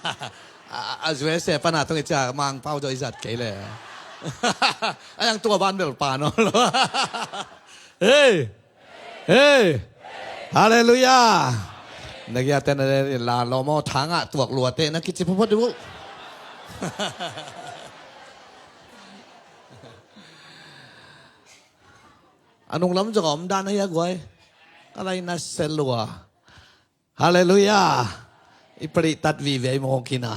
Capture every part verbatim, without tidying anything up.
A, a, a U S A pana tung i cia Mangpau zaw i zat kei le. A yang tua ban bel pa nawn lo. Hei! Hei! Halleluiah! Na giate na la lawm aw, thangah tuak luate na kici phaphat uh. A nunglam zong a om dan ahi a guai. Ka lai na se lua. Halleluiah. I palik tat vive i mawk ina.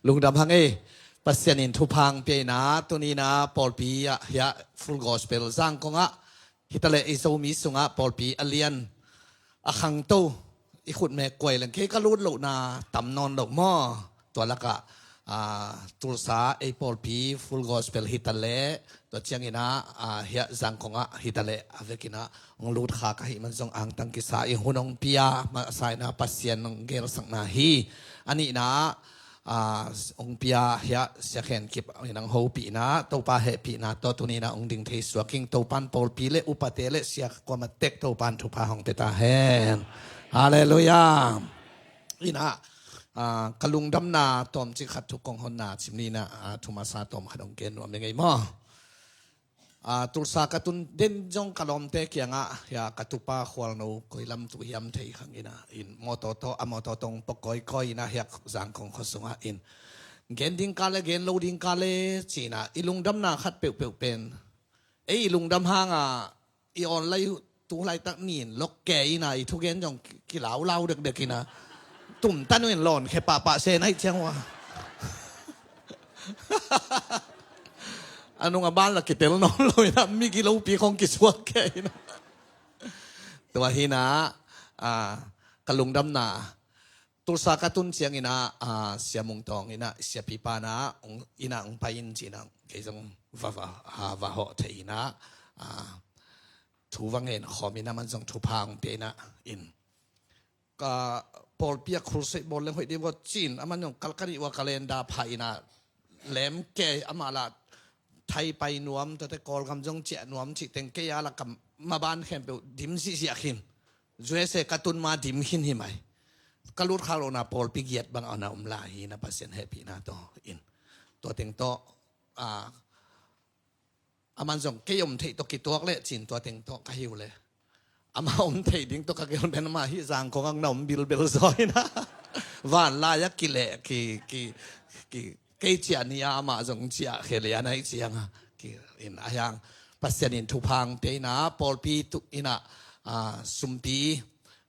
Lungdam hang ei. Pasian in thupha hong pia ina, tuni ina pawlpi ah hiah Full Gospel Zangkong ah hitaleh i Zomi sungah pawlpi a lian a khangto i khutme kuai leng kei ka lut lohna tam nawn lo maw? Tua lakah, ah, Tulsa ei pawlpi Full Gospel hitaleh, tua ciangin ah, ah, hiah Zangkong ah hitaleh a vekin ah hong lut kha ka hih man zong angtang kisa i hun hong pia masa ina Pasian hong gelsakna hi. A nihna ah, hong pia hiah Sia Khen Kip in hong hopihna, Topa hehpihna tawh tuni ina hong ding thei suak ing. Topan pawlpi le upate le sia kuamah tek Topan thupha hong pia ta hen. Halleluiah. Ina, ah, ka lungdamna tawmcik khat thu kong honna cim ni ina, ah, thu masa tawm khat hong gen nuam ing ei maw? Ah, Tulsa ka tun den zong ka lawmte kiangah, hiah ka tupa Khualno koi lam tu hiam thei khang ina, in mawtaw tawh, a mawtaw tawh hong pok kawikawi ina hiah Zangkong khua sungah in gen ding ka le gen lo ding ka le ci ina, i lungdamna khat peuhpeuh pen ei i lungdam hangah i awn lai tu laitak nin lok ke ina i thugen zong ki-, kilaulau dekdek ina tumtan uh in lawn khe pahpah se na ih ciang uh a. A nung a ban la kitel nawn lo ina mi gilopi khong kisuak ke ina. Tua hi ina, ah, ka lungdamna Tulsa ka tun ciang ina, ah, Sia Mung Tawng ina, Sia Pipa ina, ong, ina ong pai in ci ina, kei zong va, va, ah, va hawh thei ina, ah, thu va ngen khawm ina man zong thupha ong pia ina in. Ka pawlpi ah crusade bawl leng hoih ding vaw ci in, a man zong Calgary ua calendar pha ina lem kei amah lah Thai pai nuam, tuate Kawlgam zong ciah nuam cih teng kei a la kam maban khempeuh dim zihziah khin. U S A ka tun ma dim khin hi mai. Ka lut khak lohna pawlpi giat bang a na om lai hi ina Pasian hehpihna tawh in. Tua teng tawh, ah, a man zong kei om theih tawh kituak leh cin tua teng tawh ka hi uh le. Amah om theih ding tawh ka gelh pen amah hih Zangkong ang na om bilbel zaw ina. Van lai a kileh ki, ki, ki, kei ciah ni a amah zong ciah khe lian ahi ciang a. Ki, in a hiang Pasian in thupha ong pia ina pawlpi tu ina, ah, sumpi.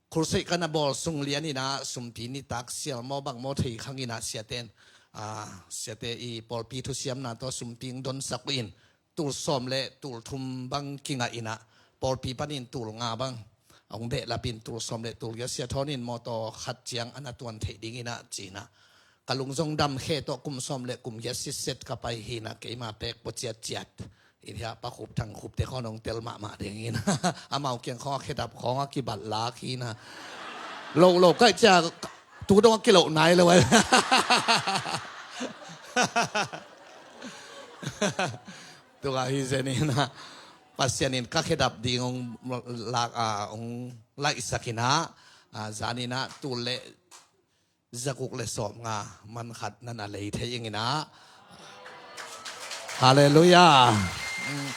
Crusade ka na bawl sung lian ina sumpi nitak sial maw bang maw thei khang ina siate in, ah, siate i pawlpi thusiamna tawh sumpi ong donsak uh in tul sawm le tul thum bang kingah ina pawlpi panin tul nga bang ong behlap in tul sawm le tul giat Sia Thawn in mawtaw khat ciang a na tuan theih ding ina ci ina. Ka lung zong dam khe tawh kum sawm le kum giat sitset ka pai hi ina keima pek pua ciatciat. In hiah Pa Khup Thang Khup te khawng ong tel mahmah ding ina. Amau kiang khawng a khedap khawng a kibat lak hi ina. Lo lo kaih cia tu dong a kiloh nai lo ai. Tua hi zen ina Pasian in ka khedap ding ong lak a ong laihsak ina, ah, zan ina tul le zaguk le sawm nga man khat na na lei thei ing ina. Halleluiah. Mm.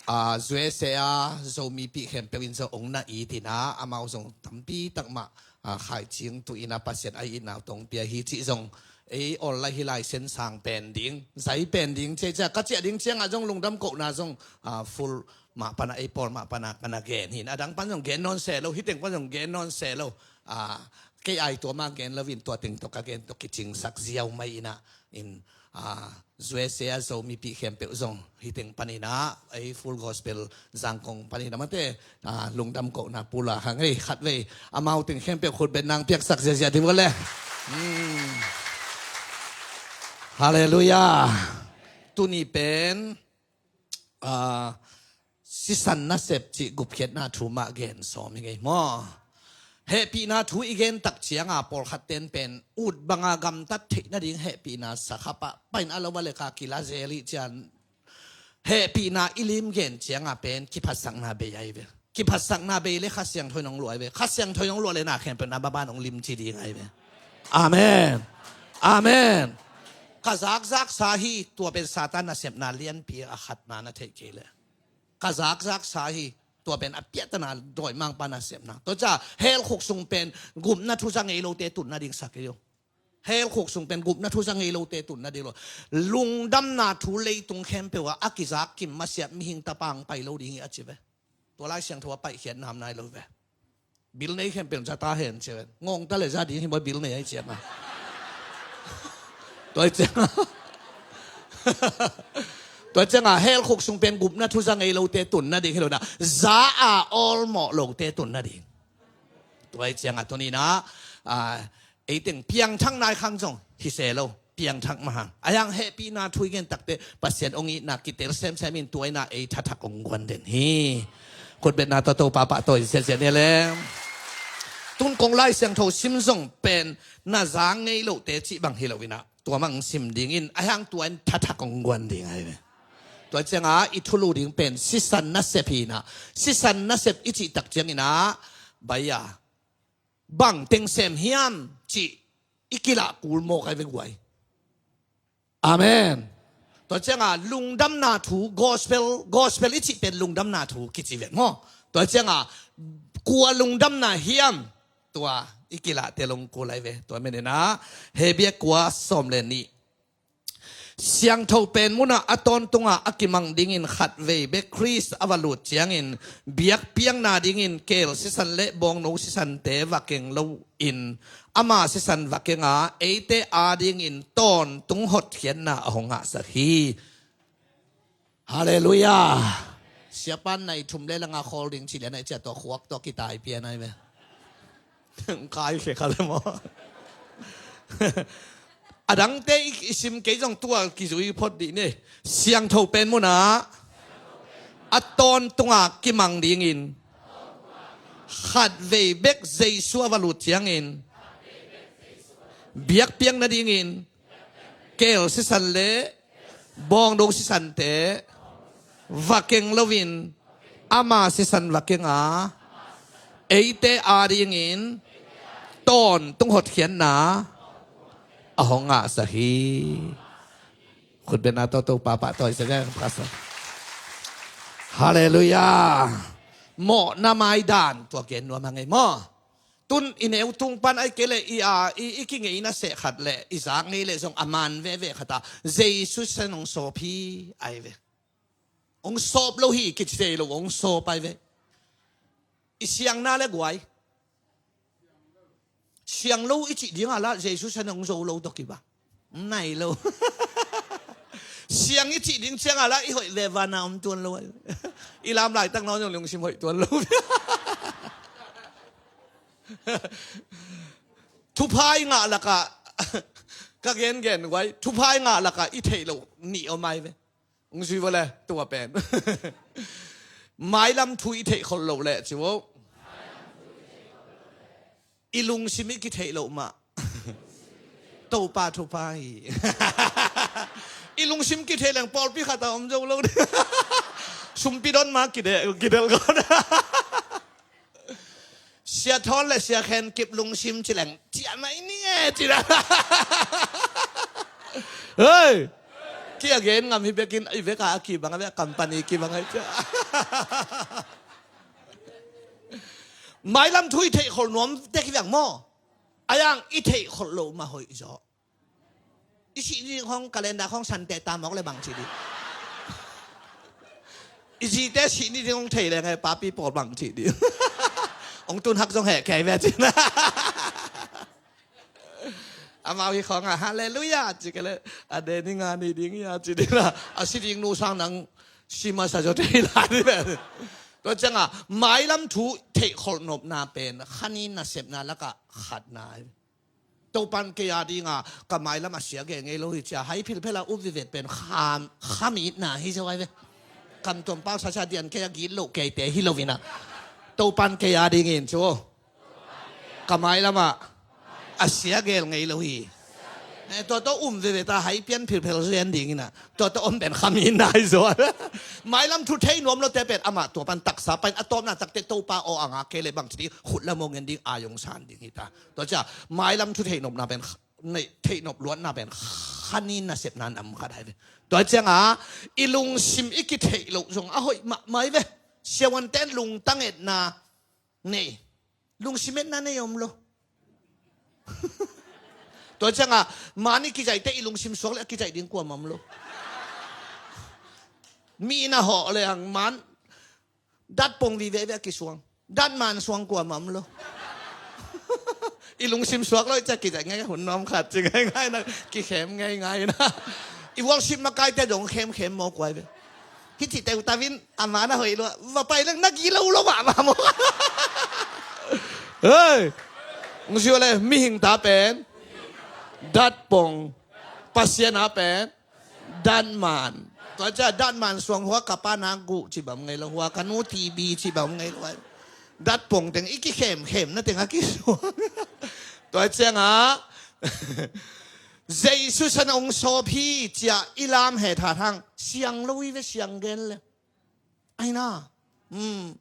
Ah, U S A a Zomipih khempeuh in zong ong na it ina amau zong tampi tak mah, ah, khaicing tu ina Pasian a itna tawh ong pia hi cih zong ei awl lai hi lai sen sang pen ding zai pen ding ciai cia ka ciah ding ciangah zong lungdam kohna zong, ah, full mah pana ei pawl mah pana ka na gen hi ina a dang pan zong gen nawn se lo hih teng pan zong gen nawn se lo. Ah, kei ai tua mah gen lo in tua teng tawh ka gen tawh kicingsak ziau mai ina in, ah, U S A a Zomipih khempeuh zong hih teng pan ina ei Full Gospel Zangkong pan ina mate, ah, lungdam kohna pula hang ei khat vei amau teng khempeuh khut bet nang piaksak ziazia ding vua le. Hmm. Halleluiah. Tuni pen, ah, sisan nasep cih gupkhiatna thu mah gen sawm hi ngei maw? Hehpihna thu i gen tak cianga pawlkhat ten pen ut banga gamtat theih nading hehpihna sakhapah pain a lo a leka kila zel ih cian hehpihna i lim gen cianga pen kiphatsakna bei ahi ve. Kiphatsakna bei le Kha Siangtho in hong luah ve. Kha Siangtho in hong luah le na khempeuh na maban hong limci ding ahi ve. Amen. Amen. Ka zakzaksa hi, tua pen Satan nasepna lianpi a khatna na theih kei le. Ka zakzaksa hi, tua pen a piahtana dawimangpa nasepna. Tua ciang hell khuk sung pen gupna thu za ngei lote tun nading sa kei uh. Hell khuk sung pen gupna thu za ngei lote tun nading lo. Lungdamna thu leitung khempeuh ah a kizak kim masiah mihing tapa hong pai lo ding hi a ci ve. Tua Lai Siangtho a paihkhiatna om nai lo ve. Bil nei khempeuh za ta hen ci ve. Ngawng ta le za ding hi maw, bil nei ahi ciangin. Tua hi ciangin. Tua ciangin hell khuk sung pen gupna thu za ngei lote tun nading hi lo na. Za a awlmawh lote tun nading. Tua hi ciangin tuni-in ah, ei teng piangthak nai khang zong hi se lo, piangthak mah hang. Ahi hang hehpihna thu i gen takteh Pasian hong itna kitel semsem in tua in ah ei thathak hong guan den hi. Khutbetna tawh Topa pahtawi ziahziah ni leh. Tun kong Lai Siangtho sim zong pen na za ngei lote cih bang hi lo in ah, tua mah hong sim ding in, ahi hang tua in thathak hong guan ding ahi ve. Tua ciangin i thulu ding pen sisan nasep hi in ah, sisan nasep i cih tak ciangin ah, bai a bang teng sem hiam cih i kilah kul mawk ahi ve guai. Amen. Tua ciangin lungdamna thu, gospel, gospel i cih pen lungdamna thu kici ve maw. Tua ciangin kua lungdamna hiam, tua i kilah te long kul ahi ve. Tua manin ah Hebru kua sawm le nih. Siangtho pen munah a tawntungah a kimang dingin khatvei bek Khrist a va lut ciangin biakpiakna dingin keel sisan le bawngno sisante va keng loin ama sisan va kenga eite adingin tawntung hotkhiatna a hong ngahsak hi. Halleluiah. Siapa in nai thum le langa khawl ding ci lian a i ciah tua khuak tua kitai pian ai ve. Kai fe kha le maw. A dangte i, i sim kei zong tua kizui phot dih ni. Siangtho pen munah a tawntunga kimang dingin khatvei bek Jesu a va lut ciangin biakpiak nadingin keel sisan le bawngno sisante va keng loin ama sisan va kenga eite adingin tawntung hotkhiatna a hong ngahsak hi. Khutbetna tawh Topa pahtawi ziahziah. Halleluiah. Mawhna maidan tua gen nuam hang ei maw. Tun i neu tung pan ai kei le i a i, i kingeina seh khat le i zak ngei le zong a man veve khat a Jesu sisan hong sawp hi ai ve. Hong sawp lo hi kici thei lo, hong sawp ai ve. I siangna le guai. Siang lo i cih ding a lah Jesu sisan hong zo lo tawh kiba nai lo. Siang i cih ding ciang a lah i hoih ve vana om tuan lo. I lam laitak nawn zong lungsim hoih tuan lo. Thupha i ngah lakah ka gengen guai, thupha i ngah lakah i theih loh nih om ai ve. Hong zui vua le tua pen. Mailam thu i theih kholh loh le ci vo. I lungsim i kitheih loh mah Topa thupha hi. I lungsim kitheih leng pawlpi khat a om zo lo. Sumpi don ma kidel, kidel kawm. Sia Thawn le Sia Khen Kip lungsim ci leng ciah mai ni e ci leng. Hei. Ki a gen ngam hi bekin i veka a kibang a vek company kibang a hi ciah. Mailam thu i theih kholh nuam tek hi vek maw. A yang i theih kholh loh mah hoih zaw. I sih ni ding khong calendar khong Sante ta mawk le bang ci ding. I zite sih ni ding khong thei leng he papi pawl bang ci ding. Hong tun hak zong heh kei ve cin. Amau hi khong a halleluiah ci kei le a de ni nga ni ding ia ci ding la a si ding nu sang nang si masa zaw thei la ding ve. Tua ciang a mailam thu theih kholh nopna pen kha ni nasepna lakah khatna hi. Topan kei a dinga ka mailam a sia gel ngei lo hi cia hai philphel a up vivet pen kham, kham itna hi zo ai ve. Kam tuam pau sa sia dian kei a git loh keite hi lo ina. Topan kei a dingin cu ka mailam a a sia gel ngei lo hi. Eh, tua tawh um veve ta, hai pian philphel zen ding ina. Tua tawh om pen khamin nai zaw. Mailam thu thei nuam lote pen amah tua pan taksa pain a tawpna takte Topa aw a ngak kei le bang ci ding, khut lam aw ngen ding, a yong san ding hi ta. Tua cia mailam thu thei nopna pen, nei, thei nop luatna pen khanin nasepna nam khat hai ve. Tua cianga i lungsim i kitheih loh zong a hoih mahmah hi ve. Siavuanten lungtang etna nei. Lungsim etna nei om lo. Tua cianga man i kizaihte i lungsim suak le a kizaih ding kuamah om lo. Mi ina hawh le hang man datpong vive ve a kisuang. Datman suang kuamah om lo. I lungsim suak lo i cia kizaih ngei hun nuam khat ci ngei ngai na. Kikhem ngei ngai na. I worship makaite dong khemkhem maw kuai ve. Hih cih teu tavin a man a hoih lua va pai leng na gilo lo mahmah maw? Hei, ung sio le mihing ta pen datpong, Pasian a pen datman. Tua cia datman suang hua ka pa na guh ci bam ngei lo, hua ka nu T B ci bam ngei lo. Datpong teng i kikhemkhemna teng a kisuang. Tua cianga Jesu san a ung sawp hi cia i lam he tha thang siang lo i ve siang gen le. Aina. Hmm.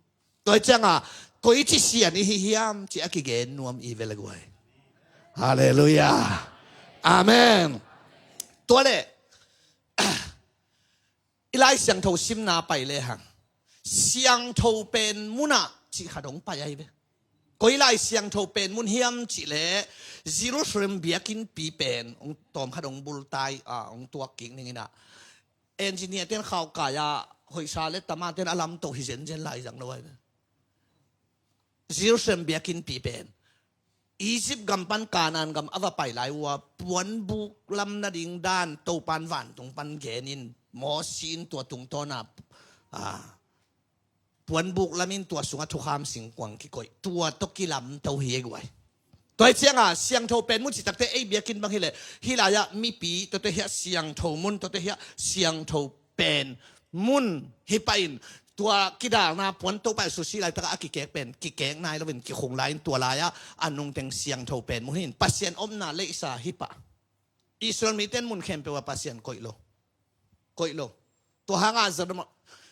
Tua cianga koi ci sian i hi hiam ci a kigen nuam i ve le guai. Halleluia. Amen. Tua le i Lai Siangtho simna pai le hang siangtho pen munah cih kha dong pai ai ve. Koi Lai Siangtho pen mun hiam cih le Jerusalem biakinnpi pen ong tawm kha dong bultai a ong tuak kik ning ina. Engineer ten khaukai a hoihsa le tama ten a lam toh hi zenzen lai zang lo ai ve. Jerusalem biakinnpi pen Egypt gam pan Canaan gam a va pai lai ua puanbuk lam nading dan Topan vantung pan genin Mosi in tua tungtawna puanbuk lamin tua sungah thukham singkuang kikoih tua tawh kilamto hi e guai. Tua hi cianga siangtho pen mun citakte ei biakinn bang hileh hilai-ah mipi tuate hiah siangtho mun tuate hiah siangtho pen mun hi pahin tua kidalna puan Topa Jesu si laitakah a kikek pen kikek nai loin kikhung lai-in tua lai-ah a nungteng siangtho pen mun hin Pasian omna leihsa hi pah. Israel mite in mun khempeuh ah Pasian koih lo. Koih lo. Tua hanga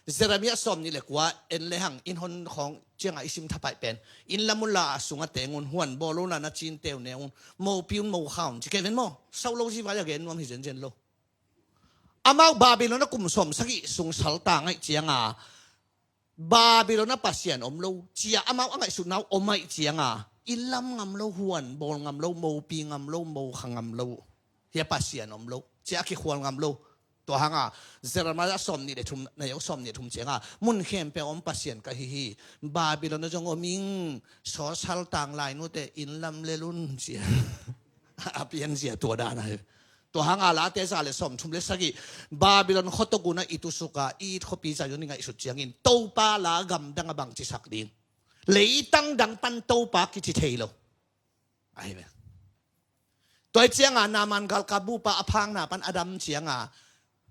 Jeremiah sawm nih le kua en le hang in hon khawng cianga i sim thapaih pen in lamun la a sung a teng un huan bawl unla na cinteu ne un mopi un mokha un ci kei ven maw? Sauh lo zivai a gen nuam hi zenzen lo. Amau Babylon a kum sawm sagih sung salta ngaih cianga Babylon a Pasian om lo cia amau a ngaihsutna uh om aih cianga in lam ngam lo, huan bawl ngam lo, mopi ngam lo, mokha ngam lo. Hia Pasian om lo cia a kikhual ngam lo. Tua hanga Jeremiah sawm nih le thum na yo sawm nih thum cianga mun khempeuh om Pasian ka hi hi. Babylon a zong om ing sawsal tang lai nute in lam le lun cia a pian zia tua dan ahi. Tua hanga Late za le sawm thum le sagih Babylon khuatok unah i tusuka i it khuapi Zion i ngaihsut ciangin Topa la gamdang a bang cisak ding leitang dang pan Topa kici thei lo. Ahi ve. Tua hi cianga Naaman galkap bupa a phakna pan a dam cianga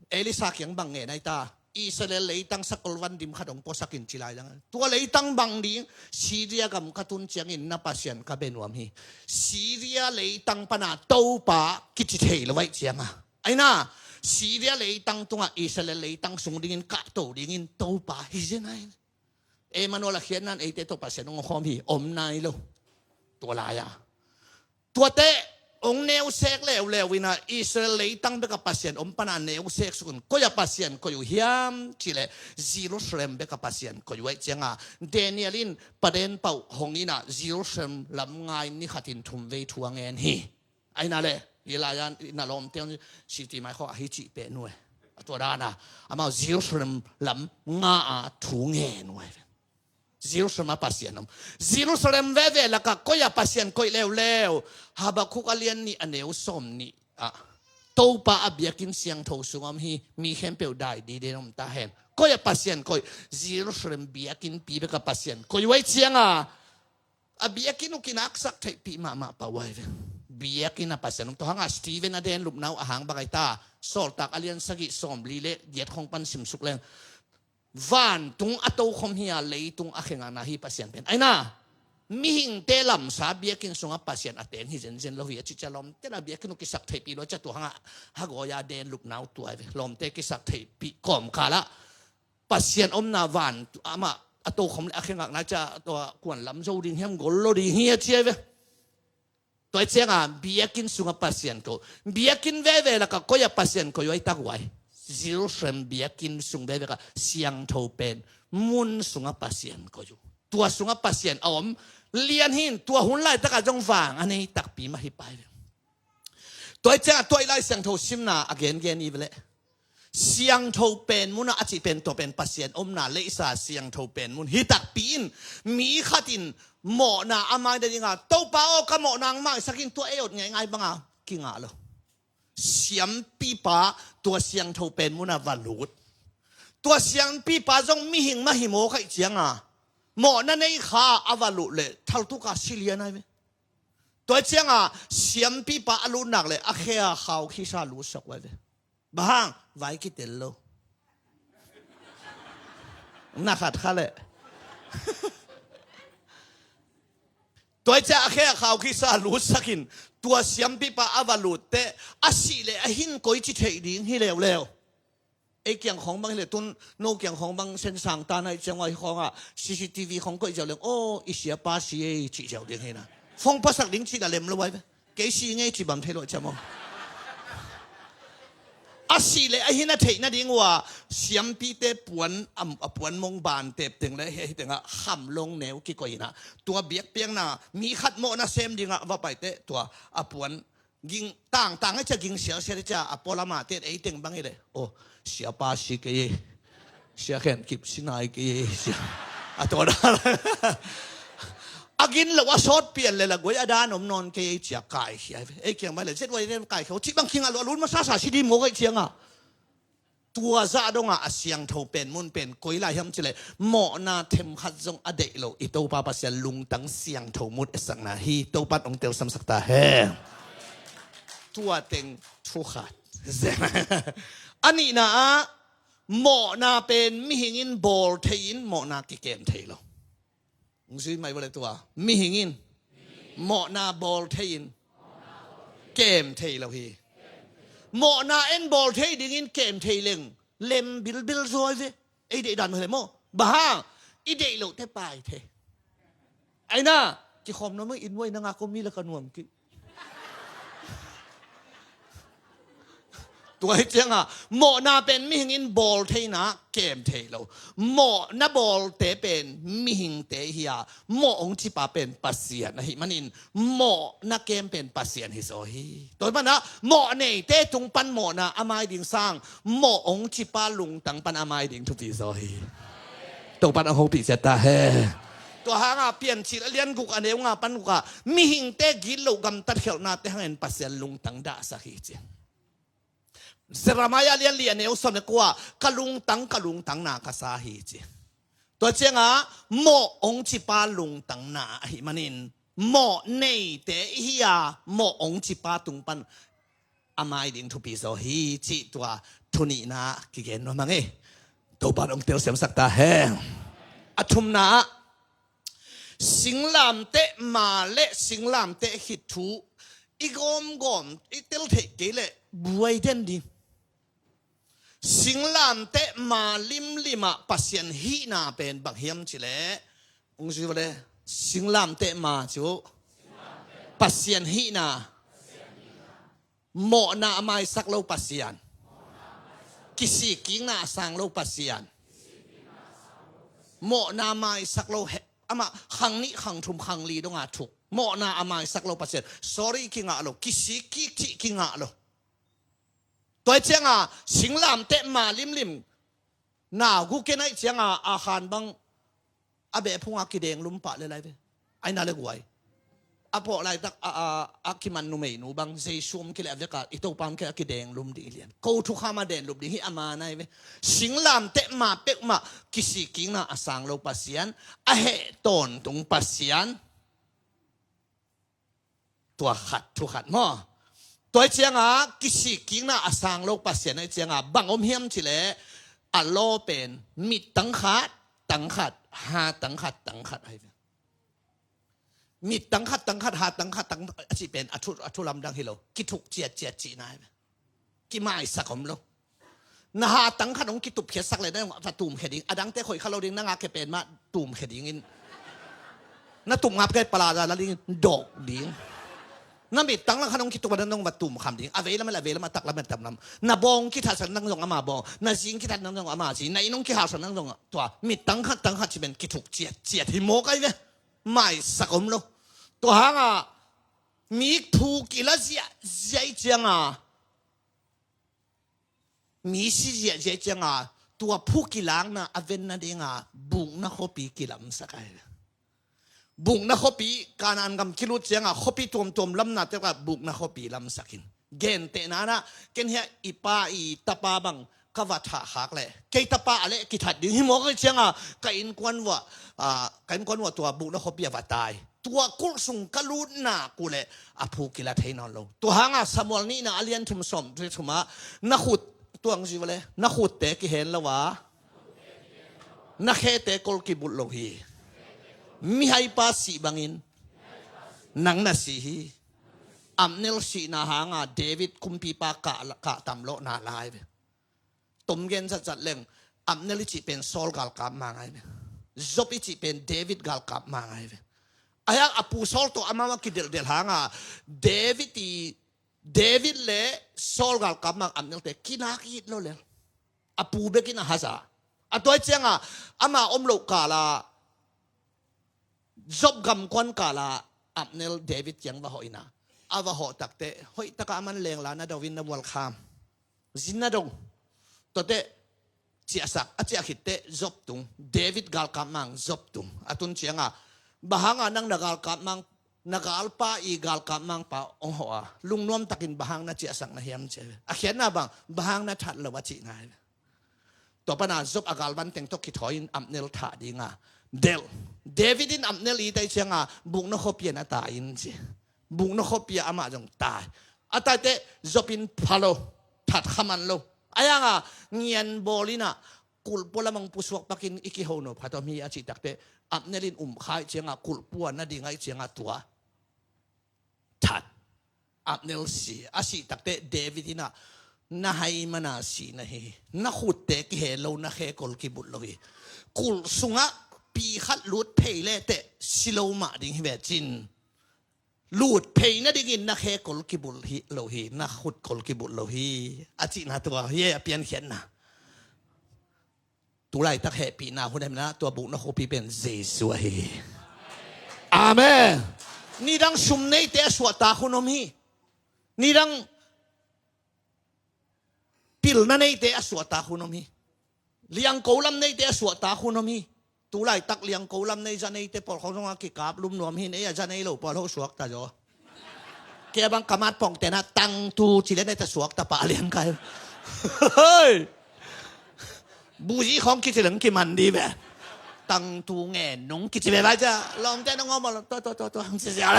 Elisa kiang bang ngen ai ta Israel leitang sakol van dim khat hong puasakin ci lai dang tua leitang bang ding Syria gam ka tun ciangin na Pasian ka be nuam hi. Syria leitang pana Topa kici thei lo aih cianga aina Syria leitang tungah Israel leitang sung dingin kahto dingin Topa hi zen ai. Emmanuel a khiatnan eite tawh Pasian hong khawm hi om nai lo. Tua lai-a tuate hong neusek leuleu ina Israel leitang beka Pasian om pana neusek sukun koi a Pasian koi uh hiam cileh Jerusalem beka Pasian koi uh aih cianga Daniel in paden pauh hong ina Jerusalem lam ngai ni khatin thum vei thu a ngen hi. Aina le hi lai-an ina lawmte hong city mai khaw ahi cih peh nuai a tua dana amau Jerusalem lam nga a thu ngen nuai. Jerusalem a Pasian om. Jerusalem veve laka koi a Pasian koih leuleu. Habakkuk a lian nih a neu sawm nih ah Topa a biakinn siangtho sung om hi. Mi khempeuh dai diden om ta hen. Koi a Pasian koih Jerusalem biakinn pi beka Pasian koih uai cianga a biakinn uh kinaksak theihpih mahmah pah uai ve. Biakinn a Pasian om. Tua hanga Stephen a den lupna uh a hang bang ai ta Sawltak a lian sagih sawm li le giat khong pan simsuk leng vantung a tokhom hi a leitung a khengakna hi Pasian pen aina. Mihingte lamsa biakinn sungah Pasian a teng hi zenzen lo hi a ci ciang lawmte la biakinn uh kisak theihpih lua ciang tua hangah hagawi-a den lupna uh tuai ve. Lawmte kisak theihpih kawmkalah Pasian omna van amah a tokhom le a khe ngakna ciang tua kuan lam zo ding hiam gol lo ding hi a ci ai ve. Tua hi cianga biakinn sungah Pasian ko. Biakinn veve lakah koi-ah Pasian koi uh ai tak uai. Jerusalem biakinn sung veve kah siangtho pen mun sungah Pasian koi uh. Tua sungah Pasian a om lian hin tua hun laitakah zong vang a nei takpi mah hi pai ve. Tua hi cianga tua i Lai Siangtho simna a gengen i veleh siangtho pen munah a cih pen tua pen Pasian omna leisa siangtho pen mun hi takpi in mi khat in mawhna a mai nadinga Topa aw ka mawhna ang maisak in tua ei awt ngeingai banga kingah lo. Siampipa tua siangtho pen munah va lut. Tua siampipa zong mihing mah hi maw khaih cianga mawhna nei kha a va lut le thaltuka silian ai ve. Tua cianga siampipa a lutnak le a khea khau khisa lutsak uai ve. Bang hang vai kitel lo. Na khat kha le. Tua cianga a khea khau khisa lutsakin tua siampipa a va lutte a sih le a hin koi ci theih ding hi leuleu. Ei kiang khawng bang hi le tun no kiang khawng bang sensang ta na i ciang uai khawngah C C T V khawng koih ziau leng aw i siapa si ei cih ziau ding hi na. Phone pasak ding cih la lem lo uai ve. Kei si ngei ci bam thei lo ciam aw. A sih le a hin a theih nading ua siampite puan a puan mong ban tep teng le hei tengah kham long neu kikoih inah tua biakpiakna mi khat mawhna sem dingah va paite tua a puan ging tangtang a cia ging sialsial a cia a pualamah ten ei teng bang hi le aw siapa si kei ei. Sia khen kip sinai kei ei sia. A tawh dan a gin lo a sawt pian le la guai a dan om nawn kei ei cia kaikhia ei kiang bai le zet uai den kaikhia cih bang kingah lo a lun masasa si dim ngawk ei ciangah tua zah dongah a siangtho pen mun pen koi lai hiam cileh mawhna themkhat zong a deih lo i Topa Pasian lungtang siangtho mut esakna hi. Topan ong telsiamsak ta he. Tua teng thukhat. A nihna ah mawhna pen mihing in bawl thei in mawhna kikem thei lo. Ong zui mai vawle tua mihing in mawhna bawl thei in kem thei lo hi. Mawhna en bawl thei dingin kem thei leng lem bilbil zawi ve. Ei deih dan mah le maw bang hang i deih loh te pai thei. Aina kikhawm nuam ing in uai nanga ko mi la ka nuam kih. Tua hi cianga mawhna pen mihing in bawl theina kem thei lo. Mawhna bawlte pen mihingte hi a mawh ong cipa pen Pasian ahi manin mawhna kem pen Pasian hi zaw hi. Tua hi mana mawh neite tung pan mawhna a mai ding sang mawh ong cipa lungtang pan a mai ding thupi zaw hi. Topan a hopih ciat ta he. Tua hanga Piancil a lian guk a neu nga pan gukah mihingte gitloh gamtat khialhnate hangin Pasian lungtang dahsak hi ci. Jeremiah lian li a neu sawm le kua ka lungtang ka lungtangna ka sa hi ci. Tua cianga mawh ong cipa lungtangna ahi manin mawh neite ihi a mawh ong cipa tung pan a mai ding thupi zaw hi cih tua thunihna kigen nuam hang e. Topan ong telsiamsak ta he. A thumna ah singlamteh ma le singlamteh khit thu i gawmgawm i tel theih kei leh buai den ding. Singlamteh ma limlimah Pasian hihna pen bang hiam cileh ong zui vawle singlamteh ma cu Pasian hihna mawhna a maisak lo Pasian. Kisikkikna a sang lo Pasian. Mawhna a maisak lo he amah khang nih khang thum khang li donga thuk mawhna a maisak lo Pasian. Sorry kingah lo kisikkik cih kingah lo. Tua hi cianga singlamteh ma limlim nau gu kenaih cianga a khan bang a beh phunga kideng lum pah le lai ve. Aina le guai a pawh laitak a, a, a kiman numeinu bang Jesu om kileh a veka i Topa om kileh a kideng lum ding i lian ko thukhama den lup ding hi a ma nai ve. Singlamteh ma peuhmah kisikkikna a sang lo Pasian a heh tawntung Pasian. Tua khat thukhat maw? Tua hi cianga kisikkikna a sang lo Pasian ahi cianga bang om hiam cileh a law pen mit tangkhat tangkhat ha tangkhat tangkhat ahi ve. Mit tang khat, tang khat, hat tang khat, tang a cih pen a thu, a thu lamdang hi lo. Kithuk ciatciat cihna hi ve. Kimaisak om lo. Na hat tang khat hong kitupkhiatsak le na zong va tumkhia ding. A dangte khoih kha lo ding, na ngak khia pen mah tumkhia dingin. Na tup ngap kei pala za la ding, dawk ding. Na mit tang lang khat hong kitup a na zong va tumkham ding. A vei lam a vei lam, a tak lam a tak lam. Na bawng kithatsak na zong ama bawng. Na zing kithat na zong ama zing. Na inn hong kihalsak na zong tua. Mit tang khat, tang khat cih pen kithuk ciatciat hi mawk ai ve. Maisak om lo. Tua hanga mi thu kila ziahziah cianga, mi si ziahziah cianga, tua phu kilakna a venna dinga bukna khuapi kilamsak ai. Bukna khuapi, Kanaan gam kilut cianga khuapi tuamtuam lamna teka bukna khuapi lamsakin. Gentehna na, ken hiah i pa i tapa bang ka va thah khak leh, kei tapa a leh kithat ding hi mawk ai cianga, ka innkuan vua, ah, ka innkuan vua tua bukna khuapi a va tai. Tua kulh sung ka lutna kuleh a phu kila thei nawn lo. Tua hanga Samuel nihna a lian thum sawm thum ah, na khut, tuang zi vale, na khutte kihen lo a, na khete kol kibulh lo hi. Mihaipa sih bangin nang na si hi. Abner sihna hanga David kumpipa kah, kah tam lawhna lai ve. Tom gen zatzat leng, Abner i cih pen Saul galkap mang ai ve. Job i cih pen David galkap mang ai ve. Ahi hang a pu Saul tawh amau a kidelhdel hanga David i, David le Saul galkap mang Abner te kinak it lo lel. A pu bekin a haza. A tua cianga ama om loh kala Job gamkuan kala Abner David kiang va hawh ina. A va hawh takte hoih taka a man lengla na dovin na vualkham. Zin na dong. Tuate ciahsak, a ciah khitte Job tung. David galkap mang Job tung. A tun cianga, bang hanga nang na galkap mang, na galpa i galkap mangpa hong hawh a, lungnuam takin bang hang na ciahsak na hiam ci ai ve. A khiatna bang, bang hang na that lo a cihna ai ve. Tua pana Job a galvan teng tawh kithawi in Abner thah dinga delh. David in Abner it ai cianga bukna khuapi ah na tai in ci. Bukna khuapi ah amah zong tai. A taite Job in pha lo, that kha man lo. Ahi hanga ngian bawl ina kulhpua lamang pusuak pakin i kiho no phat om hi a cih takte Abner in um kha ih cianga kulhpua na ding ai cianga tua that. Abner si, a sih takte David ina, na hai mana si na hi. Na khutte kihe lo, na khe kol kibulh lo hi. Kulh sungah pi khat lut phei le teh si lo mah ding hi ve cin. Lut phei nadingin na khe kol kibulh hi lo hi, na khut kol kibulh lo hi. A cihna tua hi a piankhiatna. Tulaitak hehpihna hun hemna tua bukna khuapi pen Jesu ahi hi. Amen. Nidang sum neite a suahtak hun om hi. Nidang pilna neite a suahtak hun om hi. Liangko lam neite a suahtak hun om hi. Tulaitak liangko lam nei za neite pawlkhawng zongah kikap lum nuam hi. Nei a za nei lo pawl ho suakta zaw. Kei a bang kamat pawngte na tangtu ci le neite suakta pah lian kai. Hei! Buzi khawng kici leng kiman di ve. Tangtu ngen nung kici ve vai cia. Lawmte na ngawm a lo tua tua tua tua hang ci sia.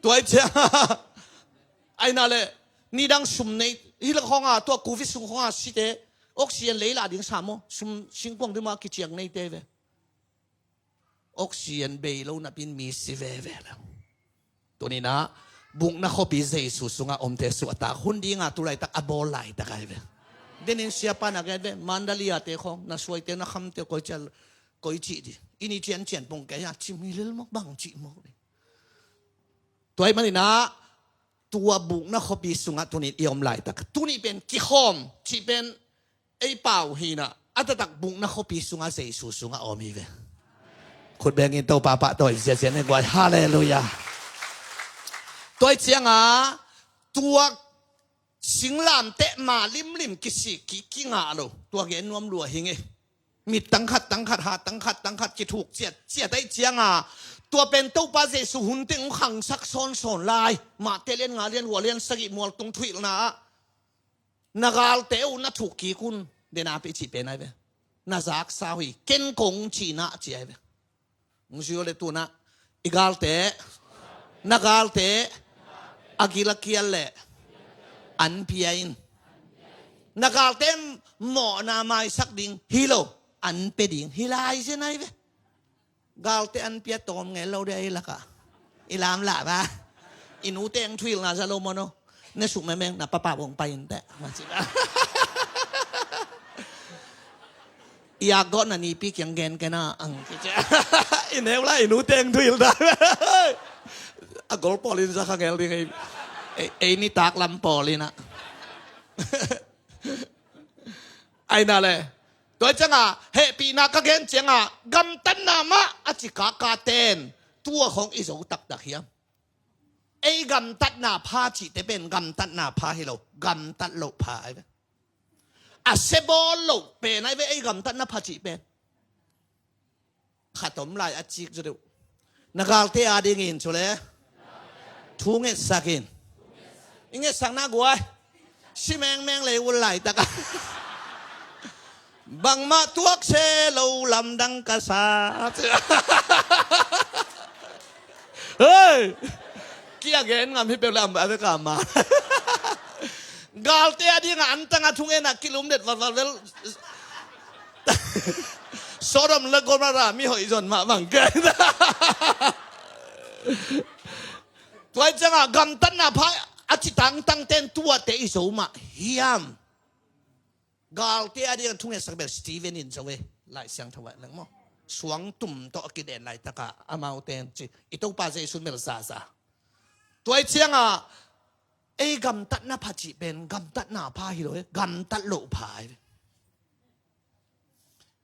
Tua i cia. Aina le nidang sum nei hi la khawnga tua covid sung khawnga site oxygen lei lah ding sa maw? Sum singkuang dima kiciang neite ve. Oxygen bei lo napin mi si veve lo. Tunina bukna khuapi Jesu sunga omte suahtak hun dinga tulaitak a bawl laitak ai ve. Denin siapa na gen ve Mandalia te khawng na suaite na khamte koi cial koi cih di. Ini ciancian pong kei a cim hi lel mawk bang cih mawk di. Tua ih manina tua bukna khuapi sungah tunin i om laitak. Tuni pen kikhawm cih pen ei pau hina a taktak bukna khuapi sungah Jesu sungah a om hi ve. Khut bengin Topa pahtawi ziazian en guai. Halleluiah. Tua ih cianga tua singlamteh ma limlim kisik ki kingah lo. Tua gen nuam lua hi ngei. Mit tangkhat tangkhat ha tangkhat tangkhat kithuk ciat ciat aih cianga tua pen Topa Jesu hun teng hong khangsak sawnsawn lai. Mahte lian nga lian hua lian sagih mual tung thuhilhna ah na galte uh na thuk kik un. Dena pi cih pen ai ve. Na zaksa uh hi ken kong cihna ci ai ve. Hong zui uh le tuna i galte na galte a gil a kial le an pia in. Na galte mawhna maisak ding hi lo an pe ding hi lai zen ai ve. Galte an pia tawm ngel lo dia ei lakah. I lamlah ba. I nute ang thuhilhna za lo maw no. Ne suk memeng na papa bawng pai in teh. I akgawhna nipi kiang gen kena ang kici. I neu lai i nute ang thuhilhna. A gol pawlin za kha ngel ding ei. Ei, ei nitak lam pawlin ah. Aina le. Tua cianga hehpihna ka gen cianga gamtatna mah a ci kaka ten tua khong i zo taktak hiam? Ei gamtatna pha cihte pen gamtatna pha hi lo, gamtat loh pha ai ve. A sebawl loh pen ai ve ei gamtatna pha cih pen. Khat om lai a cik zu deuh. Na galte a dingin cu le thu ngetsak in. I ngetsakna guai. Si mengmeng lei ul laitak a. Bangmah tuak se lo lamdang ka sa. Hei! Kia gen ngam hi peuh le am a veka ma. Galte a dinga antanga thungen a kilum det valval vel. Sodom le Gomorrah mi hoih zon mah bang ke. Tuai cianga gamtatna pha a ci tangtang ten tuate i zo mah hiam? Galte a dinga thungetsak bel Stephen in zo e. Lai Siangtho ah leng maw? Suang tum tawh a kiden laitaka amau ten ci i Topa Jesu mel zaza. Tuai cianga ei gamtatna pha cih pen gamtatna pha hi lo e, gamtat loh pha hi.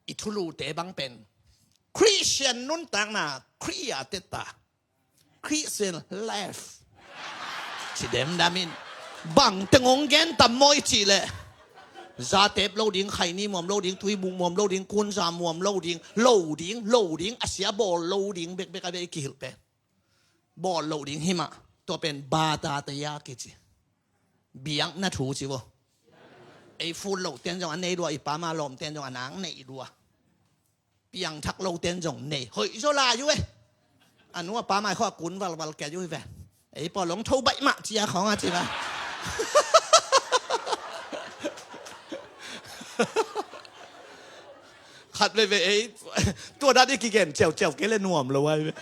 I thulute bang pen Christian nuntakna Khrih a teta. Christian life. Ci demdam in. Bang teng hong gen tam maw i cih leh zatep lo ding, khaini muam lo ding, tuibuk muam lo ding, kunza muam lo ding, lo ding, lo ding, a sia bawl lo ding bekbek a bia i kihilh pen. Bawl lo ding himah tua pen bata taya kici. Biakna thu ci vo. Ei fut loh ten zong a nei lua, i pama lawm ten zong a nang nei lua. Piangthak lo ten zong nei hoih zaw lai uh e. A nu a pa mai khua kun valval kia uh hi ve. Ei pawl long tho baih mah cia khawng a ci va. Khat veve ei tua dat i kigen ciauciau kei le nuam lo ai ve.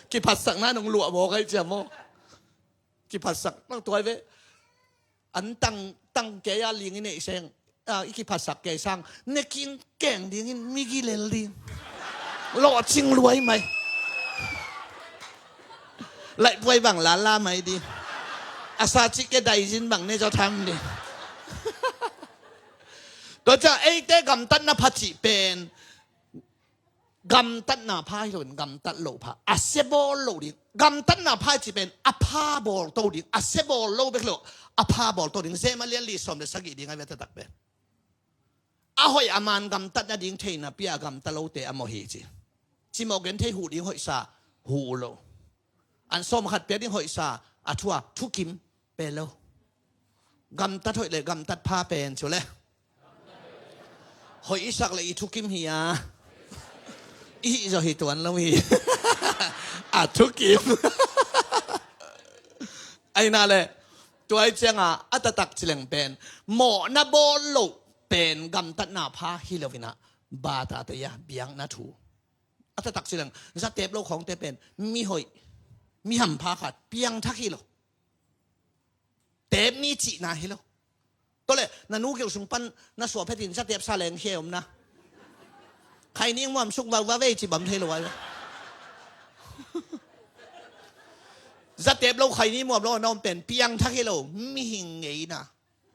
Kiphatsakna nong luah mawk ai cia maw? Kiphatsak nang tuai ve. An tang tang kei a ling i neih seng a, i kiphatsak kei sang ne king keng dingin migi lel ding. Lawhcing luai mai. Laihpuai bang lala mai ding. A sa cih ke daizin bang ne zaw tham ding. Tua cia eite gamtatna pha cih pen gamtatna pha hi loin gamtat loh pha, a sia bawl lo ding. Gamtatna pha hi ci pen a pha bawl to ding, a sia bawl lo bek lo, a pha bawl to ding. Zema lian li sawm le sagih ding a via taktak pen a hoih a man gamtat nading theihna pia gamta lote a mawh hi ci. Cimawh gen thei huh ding hoihsa huh lo. An sawm khat pia ding hoihsa a thua thukim pe lo. Gamtat hoih le gamtat pha pen cu le hoih i sak le i thukim hi a. I hih zaw hi tuan lo hi. A thukim. Aina le tuai cianga a taktak cileng pen mawhna bawl loh pen gamtatna pha hi lo ina bata te ia biakna thu. A taktak cileng zatep lo khawngte pen mi hoih mi hampha khat piangthak hi lo. Tep ni cihna hi lo. Tawle na nu gil sung pan na suah phetin zatep sa leng khia om na. Khaini muam suk vauva vei ci bam thei lo ai. Zatep lo khaini muam lo na om pen piangthak hi lo. Mihing ngeina.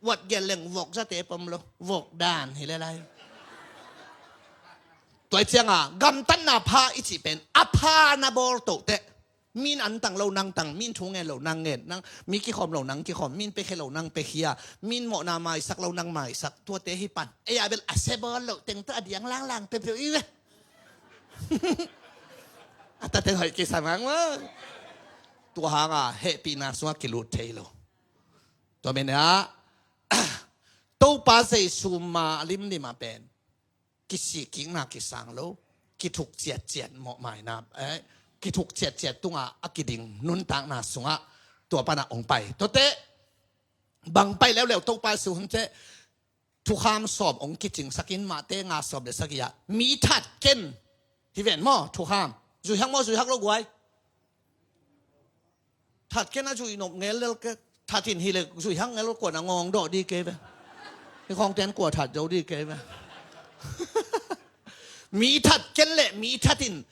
Wat gel leng vok zatep om lo. Vok dan hi le lai. Tuai cianga gamtatna pha i cih pen a pha na bawl toh teh. Min an tang lo nang tang, min thu ngen lo nang ngen, nang mi kikhawm lo nang kikhawm, min pekhia lo nang pekhia, min mawhna maisak lo nang maisak, tuate hi pan. Ei a bel a sia bawl lo teng tawh a diang langlang peuhpeuh i ve. A tateng hoih kisa ngang maw. Tua hanga hehpihna sungah kilut thei lo. Tua mena Topa Jesu ma limlim a pen kisikkikna kisang lo, kithuk ciatciat mawhmaina, eh, kithuk ciatciat tunga a kiding nuntakna sungah tua pana ong pai. Tuate bang pai leuleu Topa Jesu hun te thukham sawm ong kicingsakin mahte nga sawm le sagih ah mi that ken Hi ven maw, thukham. Zuihak maw, zuihak lo guai. That ken a zuih nop ngel lel ke. That in hi le zuihak ngel lo kuan a ngawng dawh di kei ve. Hi khawng ten kua that zo di kei ve. Mi that ken le mi that in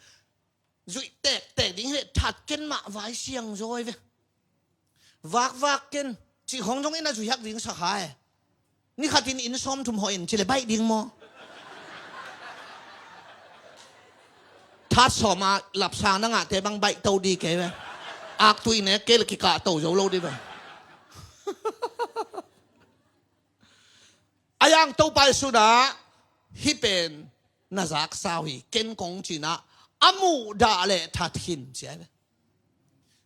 zuih tektek ding hi le that ken mah vai siang zawi ve. Vakvak ken cih khawng zong in a zuihak ding sakha e. Ni khatin inn sawm thum hawh in ci le baih ding maw? That sawm a lapsang na ngahte bang baih to di kei ve. Aktui nek kei le kikah to zo lo di ve. A yang Topa Jesu na hih pen na zaksa uh hi, ken kong cih na a muhdah le that khin ci ai ve.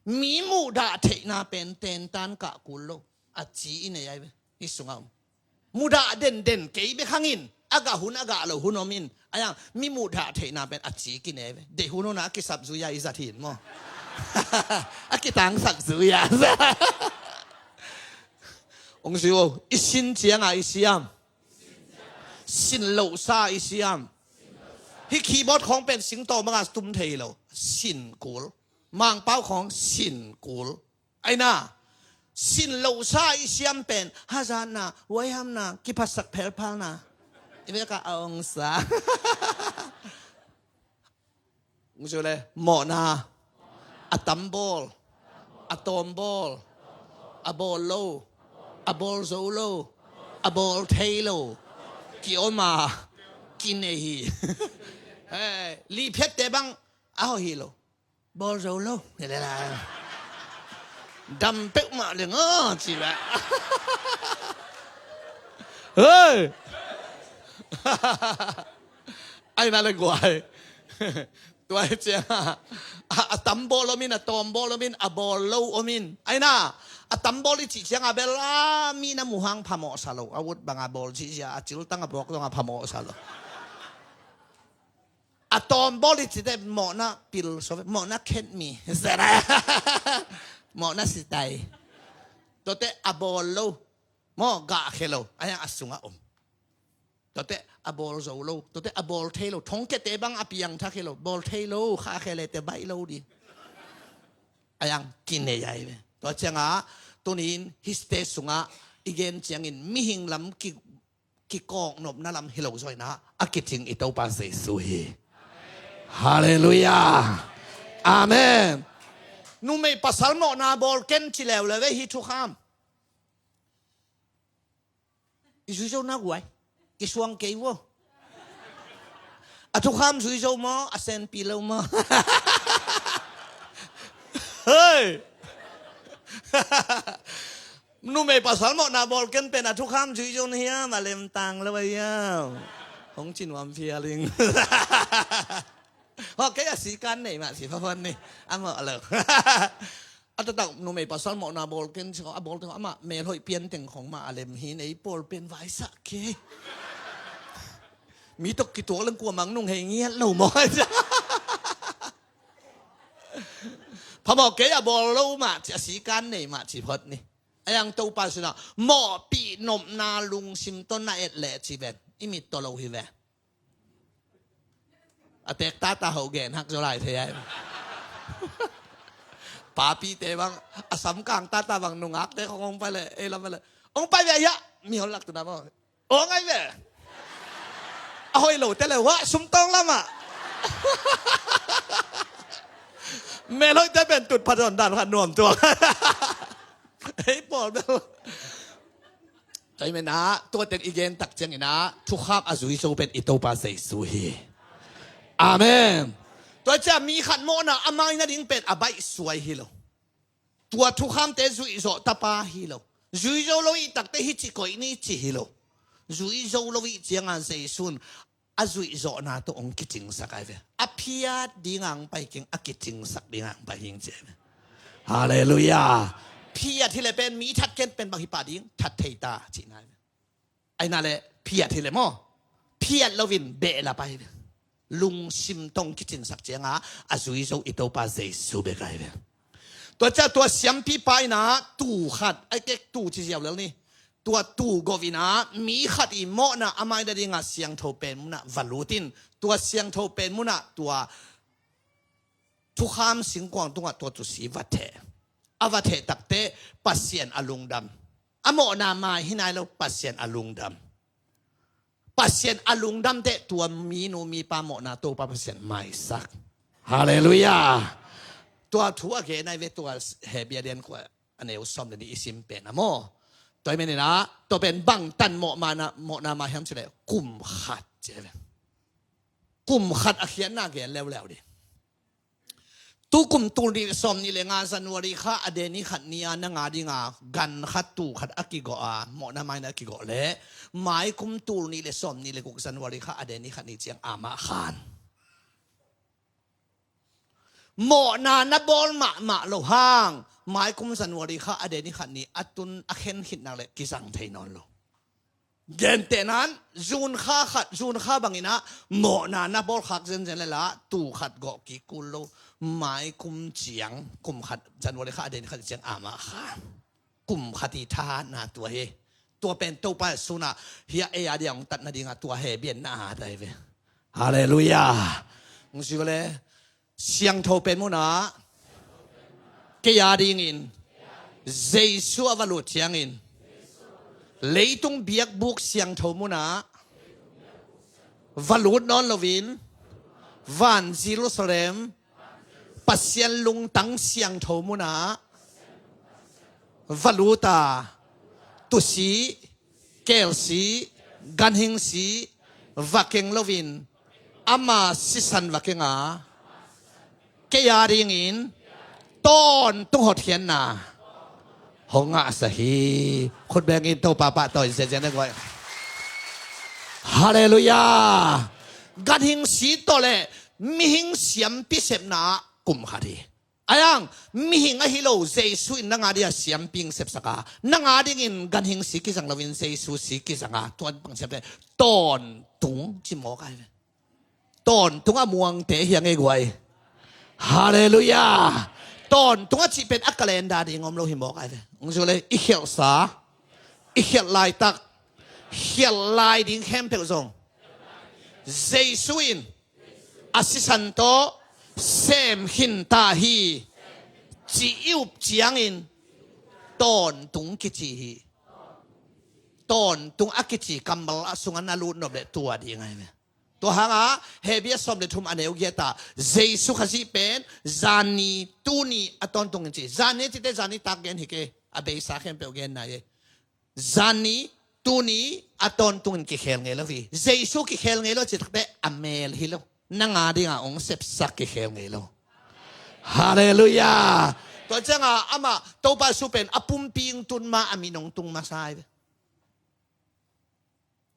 Mi muhdah theihna pen tentan kah kul lo a ci i nei ai ve. Hih sungah om. Mudah denden kei bek hangin a gah hun a gah lo hun om in. A yang mi muhdah theihna pen a ci ki nei ai ve. Deih hun hun a a kisap zui a i zat hin maw? A kitangsak zui a. Ong zui o, i sin cianga i siam. Sin lohsa i siam. Hih keyboard khawng pen singtawh banga tum thei lo. Sin kul. Mangpau khawng sin kul. Aina. Sin lohsa i siam pen hazatna, waihamna, kiphasak phelphalna. I veka a ongsa. Ong zui le, mawhna, a tambawl, a tawmbawl, a bawl lo, a bawl zo lo, a bawl thei lo, ki om a, ki nei hi. Lihphiatte bang a hawh hi lo. Bawl zo lo. Dam peuhmah le ngaw ci le. Hei. Aina le guai. Tua hi cianga a, a tambawl om in, a tawmbawl om in, a bawl lo om in. Aina a tambawl i cih cianga bel a mi na muhang phamawhsa lo. A ut banga bawl cih cia a ciltang a bawk zonga phamawhsa lo. A tawmbawl i cite mawhna pil so, mawhna khenmi. Mawhna sitai. Tuate a bawl lo. Maw gah khe lo. A yang a sungah om. Tuate a bawl zo lo. Tuate a bawl thei lo. Thongkiate bang a piangthak hi lo. Bawl thei lo. Kha khe le te baih lo di. A yang ki nei ai ve. Tua cianga tunin hih stage sungah i gen ciangin mihing lam ki kikawknopna lam hi lo zawina a kicing i Topa Jesu hi. Halleluiah. Amen. Numei pasal mawhna bawl ken ci leuleu ve hi thukham. I zui zo na guai. Kisuang kei vo. A thukham zui zo maw, a senpi lo maw? Hei. Numei pasal mawhna bawl ken pen a thukham zui zo na hiam, a lemtang lo a hiam? Hong ci nuam phial ing. Hawh kei a sikan nei mah ci phaphan ni. A mawh lo. A taktak numei pasal mawhna bawl ken ci a bawl teng amah melhoih pian teng khong mah a lem hi nei pawl pen vaisak kei. Mi tawh kituak leng kuamang nung hei ngiat lo maw? Phamawh kei a bawl lo mah ci a sikan nei mah ci phot ni. A yang Topa suna mawhpih nopna lungsim tawh na et leh ci ven. I mit tawh lo hi ve. A tek tata ho gen hak zaw lai thei ai. Papite bang a samkang tata bang nungakte khong hong pai leh ei lam pai leh hong pai ve a hiah mi hon lak tuna maw. Aw ngai ve. A hoih lo te le huah sumtawng lamah. Melhoih te pen tutpha dawn dan khat nuam tuak. Hei pawl bel. Tua hi menah tua teng i gen tak cianginah thukham a zui zo pen i Topa Jesu hi. Amen. Tua ciah mi khat mawhna a mai nading pen a baihsuai hi lo. Tua thukhamte zuih zawh tapa hi lo. Zui zo lo ih takte hi ci koih ni ci hi lo. Zui zo lo ih cianga Jesu'n a zuih zawhna tawh hong kicingsak ai ve. A phiat dinga hong pai keng, a kicingsak dinga hong pai hing ci ai ve. Halleluiah. Phiat hi le pen mi that ken pen bang hi pah ding, that thei ta cihna ai ve. Aina le phiat hi le maw, phiat loin behlap ai ve. Lungsim tawh hong kicingsak cianga a zui zo i Topa Jesu bek ai ve. Tua ciah tua siampipa inah tuu khat, ai kek tuu ci ziau lel ni. tua tuu gawh in ah mi khat i mawhna a maina dingah siangtho pen munah va lut in, tua siangtho pen munah tua thukham singkuang tungah tua tusi va theh. A va theh takte Pasian a lungdam. A mawhna mai hi nai lo, Pasian a lungdam. Pasian a lungdam teh tua minu mipa mawhna Topa Pasian maisak. Halleluiah. Tua thu a gen ai ve, tua Hebru a lian kua a neu sawm le nih i sim pen a maw. Tua i meninah tua pen bangtan mawhna, mawhna mai hiam cileh kum khat ci ai ve. Kum khat a khiatna gen leuleu ding. Tu kum tul nih le sawm nih le nga January kha a deni khat ni a na nga dinga gan khat tuu khat a kigawh a mawhna maina a kigawh le mai kum tul nih le sawm nih le guk January kha a deni khat ni ciang amah khan mawhna na bawl mahmah lo hang mai kum January kha a deni khat ni a tun a khen khitnak le kizang thei nawn lo. Gentehnan June kha khat, June kha banginah mawhna na bawlkhak zenzen le lah tuu khat gawh kik kul lo. Mai kum ciang, kum khat, January kha a den khat ciang amah kha kum khat i thahatna tua hi. Tua pen Topa sunah hiah ei a dia hong tat nadingah tua Hebru na a tai ve. Halleluiah. Hong si vele. Siangtho pen munah kei a dingin Jesu a va lut ciangin leitung biakbuk siangtho munah va lut nawn loin van Jerusalem Pasian lungtang siangtho munah va lut a tusi, kelsi, ganhingsi va keng loin ama sisan va keng a kei a dingin tawntung hotkhiatna hong ngahsa hi. Khut bengin Topa pahtawi ziazia na guai. Halleluiah. Ganhingsi tawh le mihing siampi sepna kum khat hi. Ayang mihing ahi lo Jesu in nang a dia siampi hong sepsak a nang a dingin ganhingsi kizang loin Jesu si kizang a tuan pangsiamte tawntung ci mawk ai ve. Tawntung a muangte hi a ngei guai. Halleluiah. Tawntung a cih pen a calendar ding om lo hi mawk ai ve. Hong zu le i khialhsa i khialh laitak khialh lai ding khempeuh zong Jesu in a sisan tawh sem khin ta hi ci i up ciangin tawntung kici hi. Tawntung a kici kammal a sungah na lut nop le tua ding ai ve. Tua hangah Hebru a sawm le thum a neu giat ah Jesu Khazih pen zanni tuni a tawntungin ci. Zanni cite zanni tak gen hi ke, a beisa khempeuh gen nai e. Zanni tuni a tawntungin kikhel ngei lo hi. Jesu kikhel ngei lo ci takte a mel hi lo. Nang a dinga hong sepsak kikhel ngei lo. Halleluiah. Tua cianga amah Topa Jesu pen a pumpi hong tun ma a min hong tung masa ai ve.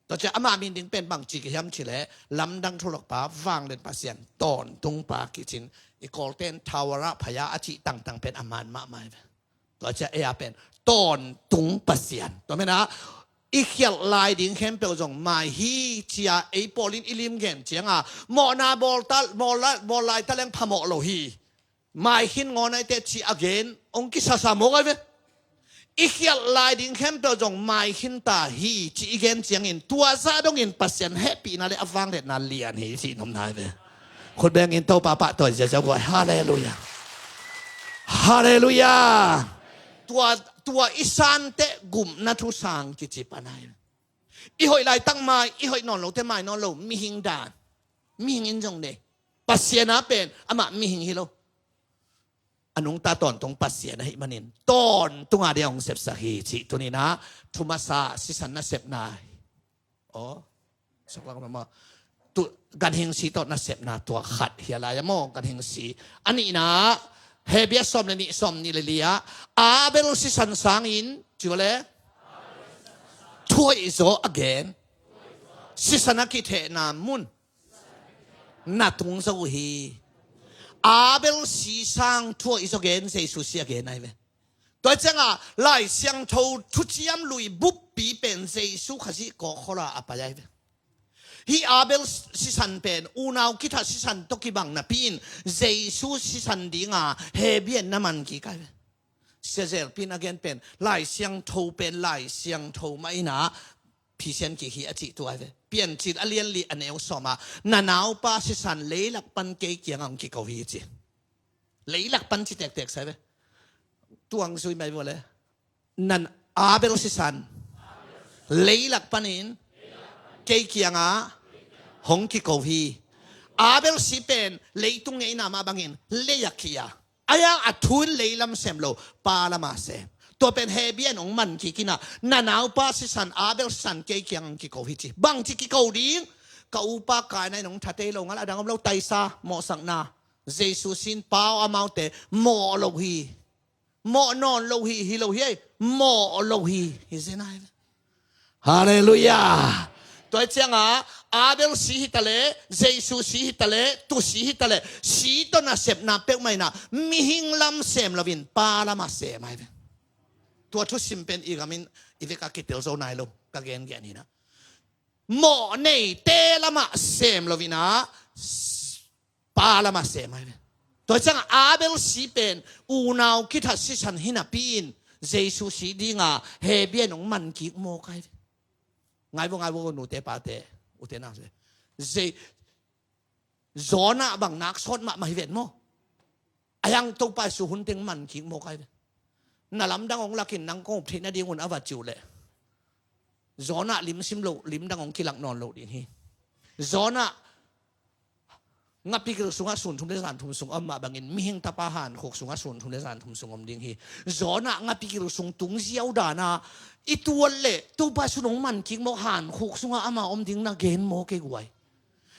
Tua ciang amah min ding pen bangci kihiam cileh lamdang thulokpa vanglian Pasian tawntungpa kicin i Kawlten thawara phaya a cih tangtang pen a man mahmah ai ve. Tua ciang ei a pen tawntung Pasian. Tua menah i khialh lai ding khempeuh zong mai hi cia ei pawlin i lim gen cianga mawhna bawl ta, bawl lai, bawl lai ta leng phamawh lo hi. Mai khin ngaw naite ci a gen hong kisasa mawk ai ve. I khialh lai ding khempeuh zong mai khin ta hi ci i gen ciangin tua zah dongin Pasian hehpihna le a vangliatna lian hi ci nopna ai ve. Khut bengin Topa pahtawi ziaziau guai. Halleluiah. Halleluiah. Tua, tua i santeh gupna thusang kici pan ai ve. I hoih laitak mai, i hoih nawn lote mai nawn lo, mihing dan. Mihing in zong nei. Pasian a pen amah mihing hi lo. A nungta tawntung Pasian ahih manin tawntung a dia hong sepsak hi cih tuninah thumasa sisan nasepna. Aw, saklak mama. Tu ganhingsi tawh nasepna tua khat hi a lai a maw, ganhingsi. A nihna Hebru sawm le nih, sawm nih le li ah Abel sisan sangin ci vale thuhoih zaw a gen. Sisan a kithehna mun na tung zo uh hi. Abel si sang thuhoih zaw gen, Jesu si a gen ai ve. Tua cianga Lai Siangtho thuciam lui buppi pen Jesu Khazih kawkkhawla a pai ai ve. Hih Abel sisan pen unau kithah sisan tawh kibang napi in Jesu sisan dinga Hebru in na man kik ai ve. Sia Zelpi in a gen pen, Lai Siangtho pen Lai Siangtho mah in ah phisian kik hi a cih tua hi ve. Piancil a lian li a neu sawm ah, na naupa sisan leilak pan kei kiangah hong kiko hi ci. Leilak pan ci tektek sa hi ve. Tuang zui mai vua le. Nan Abel sisan leilak panin kei kiangah hong kiko hi. Abel si pen leitung ngeina mah bangin lei a kih a, a yang a thu in leilam sem lo, pa lama sem. Tua pen Hebru in hong man kik in ah, na naupa sisan, Abel sisan kei kiangah hong kiko hi ci. Bangci kiko ding? Ka upa Kaina in hong that ei lo ngal a dang om lo, taisa, mawhsakna. Jesu si in pau amaute mawh lo hi. Mawh nawn lo hi, hi lo hi ei, mawh lo hi, hi zen ai. Halleluiah. Tua hi ciangah Abel si hi taleh, Jesu si hi taleh, tu si hi taleh, si tawh nasepna peuhmah in ah mihing lam sem loin pa lamah sem ai ve. Tua thusim pen i gamin i vekah kitel zo nai lo, ka gengen hi in ah. Mawh neite lamah sem loin ah pa lamah sem ai ve. Tua hi ciangah Abel si pen unau kithat sisan hi napi in Jesu si dinga Hebru in hong man kik mawk ai ve. Ngai vo, ngai vo, nute pate, ute nau se. Je-, Jonah bang nak sawt mahmah hi ven maw. A yang Topa Jesu hun teng man kik mawk ai ve. Na lamdang hong lakin nang kong up theih nadingun a va ciuh leh, Jonah lim sim loh, limdang hong kilak nawn loh ding hi. Jonah ngapigil sungah sun thum le zan thum sung om mah bangin mihing tapa hankhuk sungah sun thum le zan thum sung om ding hi. Jonah ngapigil sung tung ziau dana i tuat leh Topa Jesu in hong man kik mawk, hankhuk sungah ama om ding na gen maw kei guai.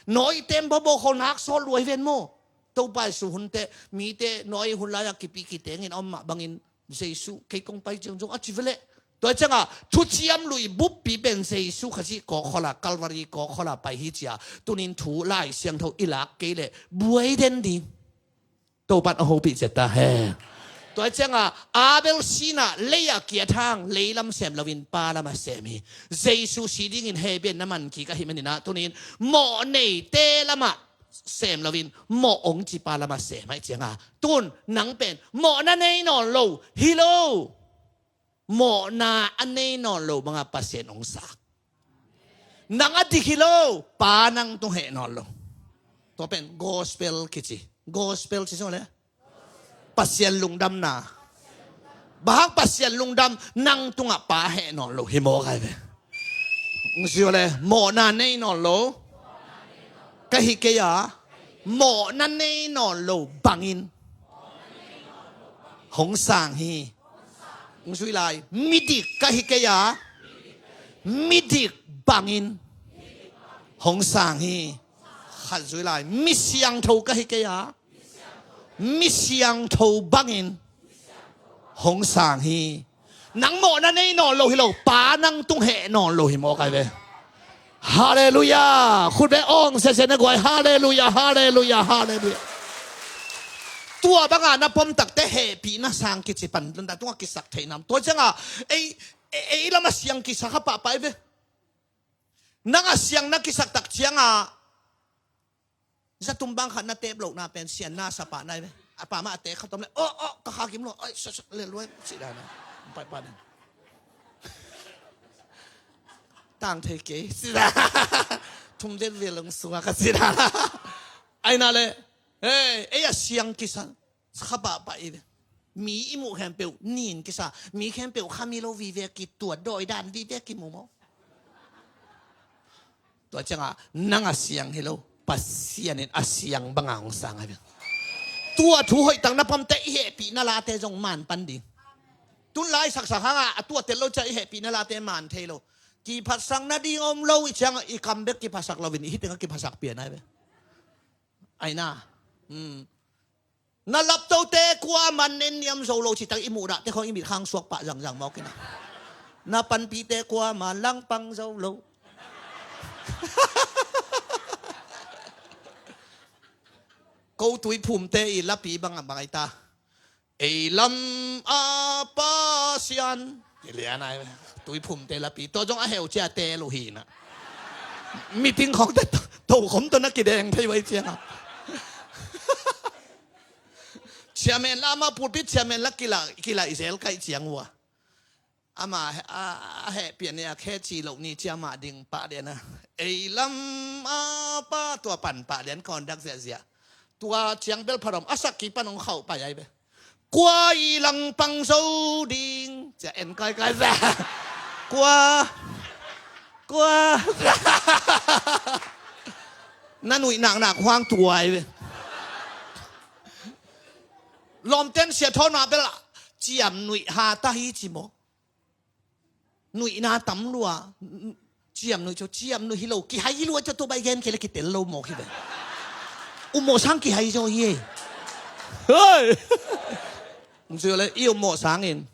Noah tembaw bawkhawlnak sawt lua hi ven maw. Topa Jesu hun teh mite Noah hun lai-ah kipi kitengin a om mah bangin Jesu kei kong pai ciang zong a ci veleh. Tua ciangah thuciam lui buppi pen Jesu Khazih kawkkhawla, Calvary kawkkhawla pai hi cia. Tunin thu Lai Siangtho i lak kei leh buai den ding. Topan a hopih ciat ta hen. Tua ciangah Abel sinah lei a kiat hang, lei lam sem loin pa lamah sem hi. Jesu si dingin Hebru in na man kik ahih maninah tunin mawh neite lamah sem loin mawh hong ci pa lamah sem ahih ciangah, tun nang pen mawhna nei nawn lo hi lo. Mawhna a nei nawn lo bangah Pasian hong sak. Nang a dik hi lo, pa nang tung heh nawn lo. Tua pen gospel kici. Gospel ci sung le Pasian lungdamna. Bang hang Pasian lungdam, nang tungah pa heh nawn lo hi mawk ai ve. Hong ci le, mawhna nei nawn lo ka hi kei a, mawhna nei nawn lo bangin hong sang hi. Hong zui lai, midik ka hi kei a, midik bangin hong sang hi. Khat zui lai, mi siangtho ka hi kei a, mi siangtho bangin hong sang hi. Nang mawhna nei nawn lo hi lo, pa nang tung heh nawn lo hi mawk ai ve. Halleluiah. Khut beng awng sese na guai. Halleluiah, halleluiah, halleluiah. Tua banga na pom takte hehpihna sang kici pan, tun ta tunga kisak thei nam. Tua cianga ei, ei, ei lama siang kisak ha pahpah ai ve. Nanga siang na kisak tak cianga zatum bang khat na tep lohna pen sian na sa pah nai ve. A pah mah a te khat om le, oh, oh, ka kha kim lo, oi, sa, sa, le luai, si da na. Pai pa den. Tang thei kei, si da. Thum den ve long sunga ka si da. Ai na le, hey, ei a siang kisak. Kha pahpah i ve. Mi i muh khempeuh nin kisa, mi khempeuh khami lo vive kitua, dawi dan vive kimu maw. Tua cianga nang a siang hi lo, Pasian in a siang banga hong sang ai ve. Tua thu hoih tak na pamte i hehpihna late zong man pan ding. Tun lai saksak hanga a tua tel lo cia i hehpihna late man thei lo. Kiphatsakna ding om lo i cianga i kam bek kiphatsak loin i hi tenga kiphatsak pian ai ve. Ai na. Hmm. Na laptote kuaman en niam zo lo citak i muhdahte khawng i mit khang suak pah zangzang mawk ina. Na panpite kuaman langpang zo lo. Ko Tuiphumte i lapi bang a bang ai ta. Ei lam a Pasian. I lian ai. Tuiphumte lapi. Tua zong a heu cia te lo hi na. Meeting khawngte to khom to na kideng thei vai cianga. Chairman la, amah pulpit chairman la kilaih, kilaih zel kaih ciang uh a, amah a, a hehpian ni a, khe ci loh ni cia mah ding pah lian a, ei lam a pa tua pan pah lian kawn dak ziahziah. Tua ciang bel pharom a sak kipan hong khauh pai ai ve. Kua i langpang zo ding cia en kaikai ve. Kua, kua. Na nuih naknak huang tuai ve. Lawmten sia thawn mah bel ciam nuih ha ta hi ci maw? Nuihna tam lua. Ciam nuih cu ciam nuih hi lo, kihai hi lua cu tu bai gen kei le kitel lo mawk hi ve. Um mawh sang kihai zaw hi e. Hei. Hong zui le i um mawh sangin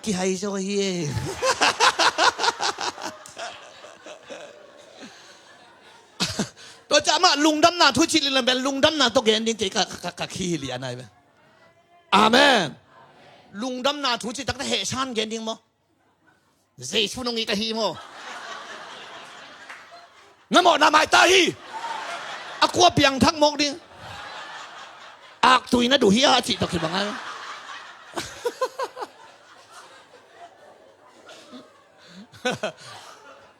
kihai zaw hi e. Tua ciah mah lungdamna thu cih lila ben lungdamna tawh gen ding kei ka, ka, ka khi lian ai ve. Amen. Lungdamna thu cih takte hehsan gen ding maw? Jesu nong it ahi maw? Na mawhna mai ta hi. A kua piangthak mawk ding. Aktui na duh hi a cih tawh kibang ai.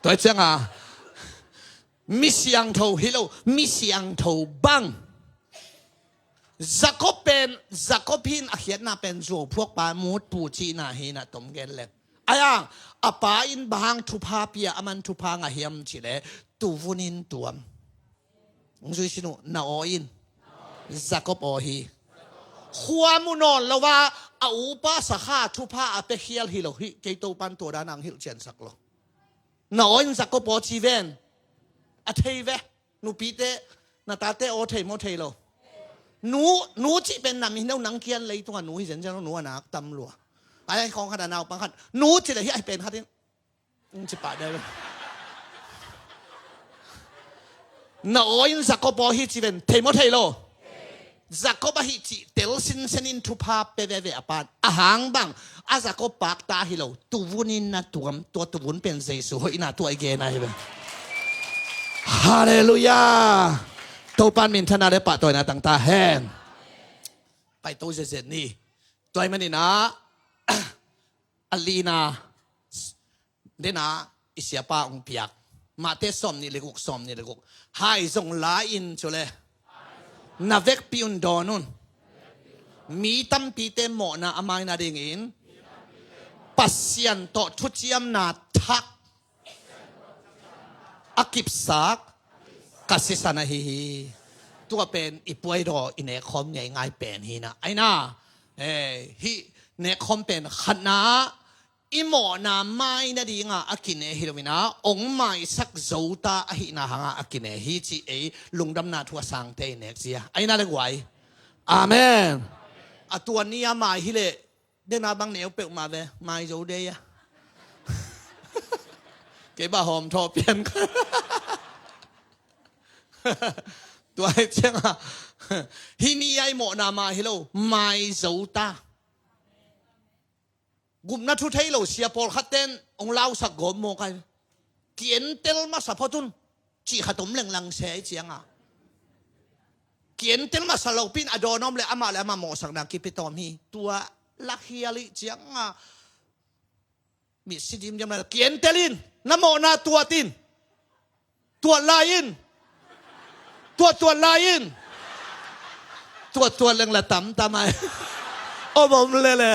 Tua cianga mi siangtho hi lo, mi siangtho bang. Jacob pen, Jacob hin a khiatna pen zuau phuakpa mutpu cihna hi na tom gen leng. Ayang, a pa in bang hang thupha pia, a man thupha ngah hiam cih leh, tuvun in tuam. Hong zui sin uh, na aw in. Jacob aw hi. Khua mu nawn lo a, a upa sakha thupha a pia khial hi lo hi, kei Topan tua dan ang hilh ciansak lo. Na aw in Jacob aw ci ven. A thei ve. Nupite, na tate aw thei maw thei lo? Nu, nu cih pen nam hi no nang kian leitungah nu hi zenzen lo, nu a nak tam lua. Ai, ai khawng khat a naupang khat. Nu cih le hi ai pen khat in. Ci pah dai ve. Na aw in Jacob aw hi ci ven. Thei maw thei lo? Jacob ahi cih tel sinsen in thupha pe veve a pan. A hang bang, a Jacob pakta hi lo. Tuvun in na tuam, tua tuvun pen Jesu hoihna tua i gen ahi ve. Halleluiah. Topan minthana le pahtawina tangta hen. Paito zezet ni. Tua i manina a lina dena i siapa hong piak. Mate sawm nih le guk, sawm nih le guk. Hai zong la in cu le na vekpi un dawn un. Mi tampite mawhna a maina dingin Pasian tawh thuciamna thak a kipsak ka sisan ahi hi. Tua pen i puaidaw i nekkhawm ngeingai pen hi na. Aina, eh, hih nekkhawm pen khatna i mawhna mai nadinga a kine hi loina, ong maisak zo ta ahihna hanga a kine hi ci ei lungdamna thu a sangte i nek zia. Aina le guai. Amen. A tua ni a mai hi leh, dena bang neu peuhmah ve, mai zo dei a. Kei bah hawm thaw pian. Tua hi cianga, hi ni a i mawhna mai hi lo, mai zo ta. Gupna thu thei lo sia pawlkhat ten hong lausak gawp mawk ai. Ki-entel masa phot un, cih khat om lenglang se ai cianga. Ki-entel masa lopin a dawn om le amah le amah mawhsakna kipi tawm hi. Tua lakhial ih cianga. Mi si dimdiam lai, ki-entel in, na mawhna tuat in. Tuat lai in. Tuat, tuat lai in. Tuat, tuat leng la tamtam ai. Om om lele.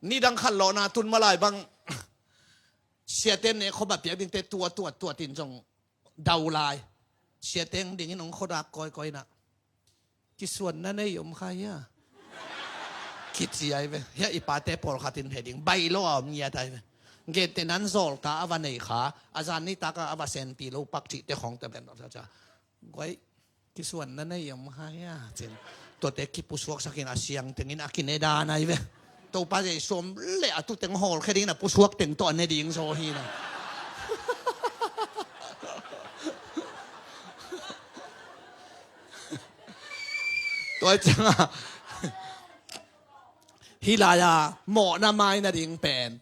Nidang khat lawhna tun malai bang. Siaten ne khawm a piak dingte tuat, tuat, tuat in zong dau lai. Siateng dingin hong khuadak kawikawi na. Kisuanna nei om kha hia? Kici ai ve. Hia i pate pawlkhat in he ding. Baih lo a om ngiat ai ve. Gente nan zawlta a va nei kha. A zan nitaka a va senpi lo pak cihte khawngte pen. Guai, kisuanna nei om kha hia? Cin. Tuate kipusuaksakin a siangtengin a kine dan ai ve. Topa Jesu om le a tuteng hawlkhia dingin a pusuak teng tawh a ne ding zaw hi na. Tua cianga hih lai-a mawhna mai nading pen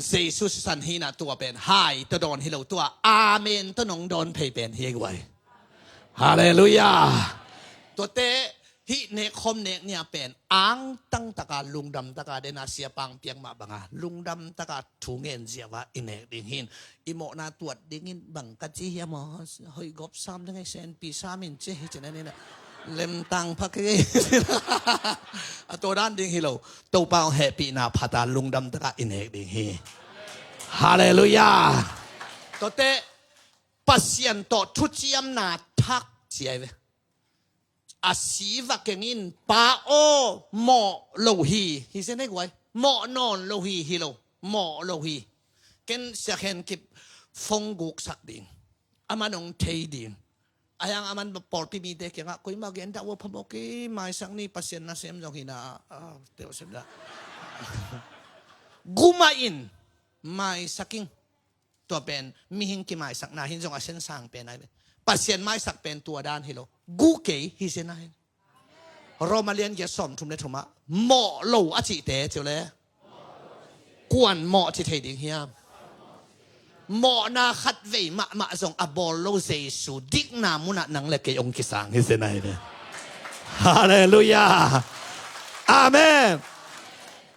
Jesu sisan hi-in ah tua pen hai tawh dawn hi lo, tua amen tawh nong dawn phei pen hi guai. Halleluiah. Tuate hih nekkhawm nek ni-a pen angtang taka lungdam taka, den a siapa hong piak mah banga lungdam taka thu ngen ziau a i nek ding hi-in, i mawhna tuat dingin bang ka ci hiam aw, hoih gop sam ding ei, senpi sam in ci hi ci-in a ni-in ah lemtang pha kei. A tua dan ding hi lo. Topa hong hehpihna phat a lungdam taka i nek ding hi. Halleluiah. Tuate Pasian tawh thuciamna thak ci ahi ve. A si va keng in, Pa aw, mawh lo hi, hi zen ei guai. Mawh nawn lo hi, hi lo, mawh lo hi. Ken Sia Khen Kip phone guksak ding, aman hong thei ding. A hiang aman pawlpi mite kiangah, koimah gen dah ua, phamawh kei, maisak ni, Pasian nasem zong hi-in ah, ah, teuh sem dah. Guma in, maisak ing. Tua pen mihing kimaisakna hi-in zong a sian sang pen ahi ve. Pasian maisak pen tua dan hi lo. Gu kei hi zen ahi. Roma lian giat sawmthum le thumah mawh lo a cihte ci uh le, kuan mawh ci thei ding hiam? Mawhna khatvei mahmah zong a bawl lo Jesu dikna munah nang le kei hong kisang hi zen ahi ve. Halleluiah. Amen.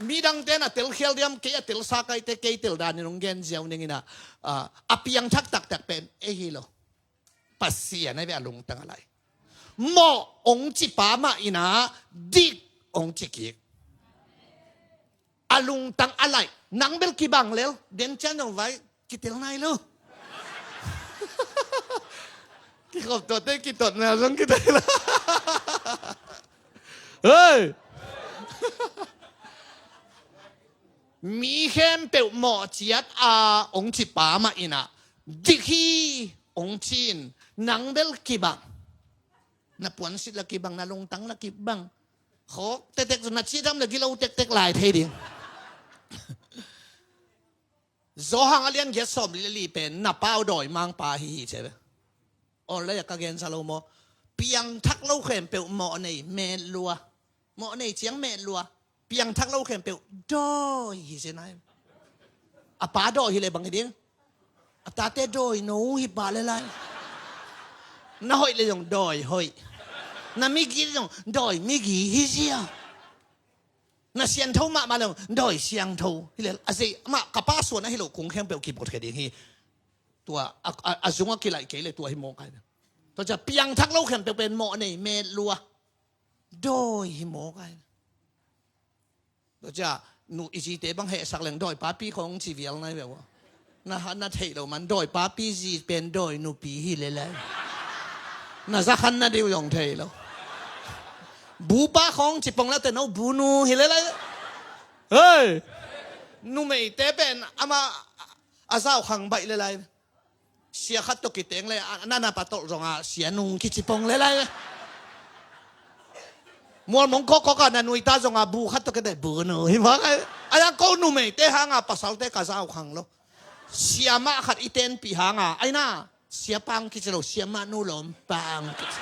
Midangte na telkhial diam, kei a telsa kaite kei tel danin hong gen ziau ning in ah, ah, a piangthak taktak pen ei hi lo. Pasian ahi ve, a lungtang a lai. Mawh hong ci pa mah in ah dik hong ci kik. A lungtang a lai. Nang bel kibang lel, den cian zong vai kitel nai lo. Kikhop tuate kitot mel zong kitel lo. Hei! Mi khempeuh mawh ciat a hong ci pa mah in ah dik hi hong ci-in, nang bel kibang. Na puansilh la kibang, na lungtang la kibang. Khawk tektek, na cidam la gilo tektek lai thei ding. Johan a lian giat sawmli le li pen na pau dawimangpa hi hi ci ve. Online ah ka gensa lo maw? Piangthak lo khempeuh mawh nei, met lua. Mawh nei ciang met lua. Piangthak lo khempeuh dawi hi zen ahi. A pa dawi hi le bang hi ding? A tate dawi no hi pah le lai. Na hoih le zong dawi hoih. Na migi le zong dawi migi hi zia. Na siangtho mahmah le zong dawi siangtho hi le. A zei mah ka pa suan ahi lo kung khempeuh kipot khe ding hi. Tua a, a, a zung a kilaih kei le tua hi mawk ahi. Tua ciang piangthak lo khempeuh pen mawh nei, met lua, dawi hi mawk ahi. Tua ciang nu i zite bang hehsak leng dawi papi khawng ci vial nai ve ua. Na ha na theih lo man dawi papi zi pen dawi nupi hi le lai. Na za khan na ding uh zong thei lo. Bu pa khawng ci pong la te no bu nu hi le lai. Hei! Numeite pen amah a zau khang baih le lai. Sia khat tawh kiteng le, a, na na pa tolh zonga sia nung kici pong le lai. Mual mong kawkkawk a na nuita zonga bu khat tawh kiteng bu nu hi bang ai. Ai a ko numeite hanga pasalte ka zau khang lo. Sia mah khat i tenpih hanga, ai na, sia pang kici lo, sia mah nu lawm pang kici.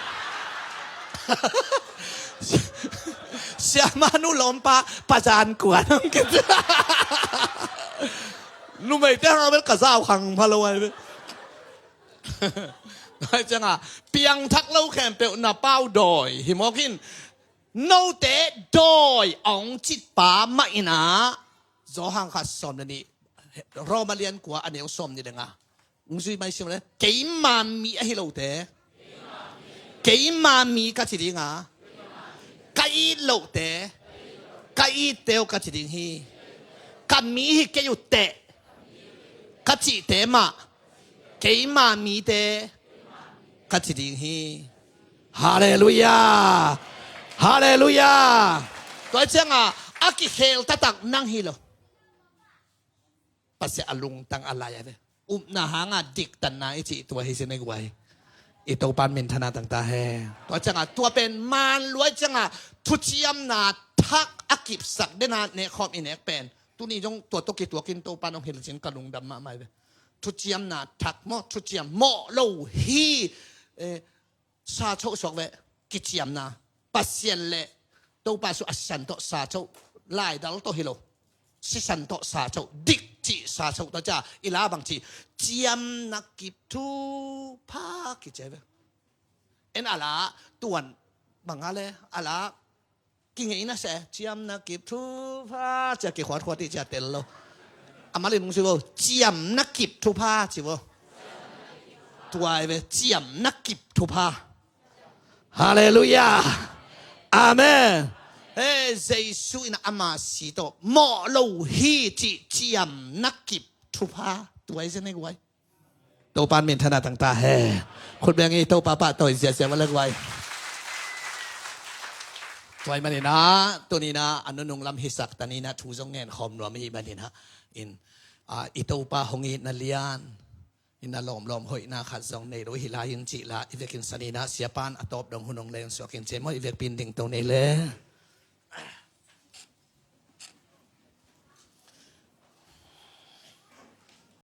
Sia mah nu lawm pa, pa zan kuan kici. Numeite hanga bel ka zau khang pha lo ai bel. Ai cianga, piangthak lo khempeuh na pau dawi hi mawk in, note dawi a hong cit pa mah in ah, Johan khat sawm le nih, Roma lian kua a neu sawm nih le nga. Hong zui mai sim le, keima mi ahi lote, keima mi ka ci dinga, ka it lohte, ka itte uh ka ci ding hi. Ka mi hi kei uh teh, ka cihte mah, keima mite ka ci ding hi. Halleluiah. Halleluiah. Tua cianga a kikhel taktak nang hi lo. Pasian a lungtang a lai a ve. Upna hanga diktanna i cih tua hi sin i guai. I Topan minthana tangta he. Tua cianga tua pen man luai cianga thuciamna thak a kipsak dena nekkhawm i nek pen. Tuni zong tua tawh kituakin Topan hong hilh cin ka lungdam mahmah i ve. Thuciamna thak maw, thuciam mawh lo hi. Eh, sa choh suak ve, kiciamna. Pasian le Topa su a sisan tawh sa choh, laidal tawh hi lo. Sisan tawh sa choh, dik cih sa so ta cia i la bang ci, ciamna kip thupha kici ve. En a la tuan bang a le a la kingeina se ciamna kip thupha cia kikhuatkhuat i cia tel lo. A malin hong ci vo, ciamna kip thupha ci vo. Tuai ve, ciamna kip thupha. Halleluiah. Amen. He, Jesu in ama si tawh mawh lo hi cih ciamna kip thupha tuai zen e guai. Topan minthanna tangta he. Khutbeng i Topa pahtawi ziazia va le guai. Tuai maninah tuninah a nunung lam hisak taninah thu zong ngen khawm nuam i maninah in, a, i Topa hong itna lian, ina lawmlawm hoihna khat zong nei lo hi lai in cih la i vekin saninah siapan a tawp dong hun hong leng suakin cemaw i vekpin ding to nei le.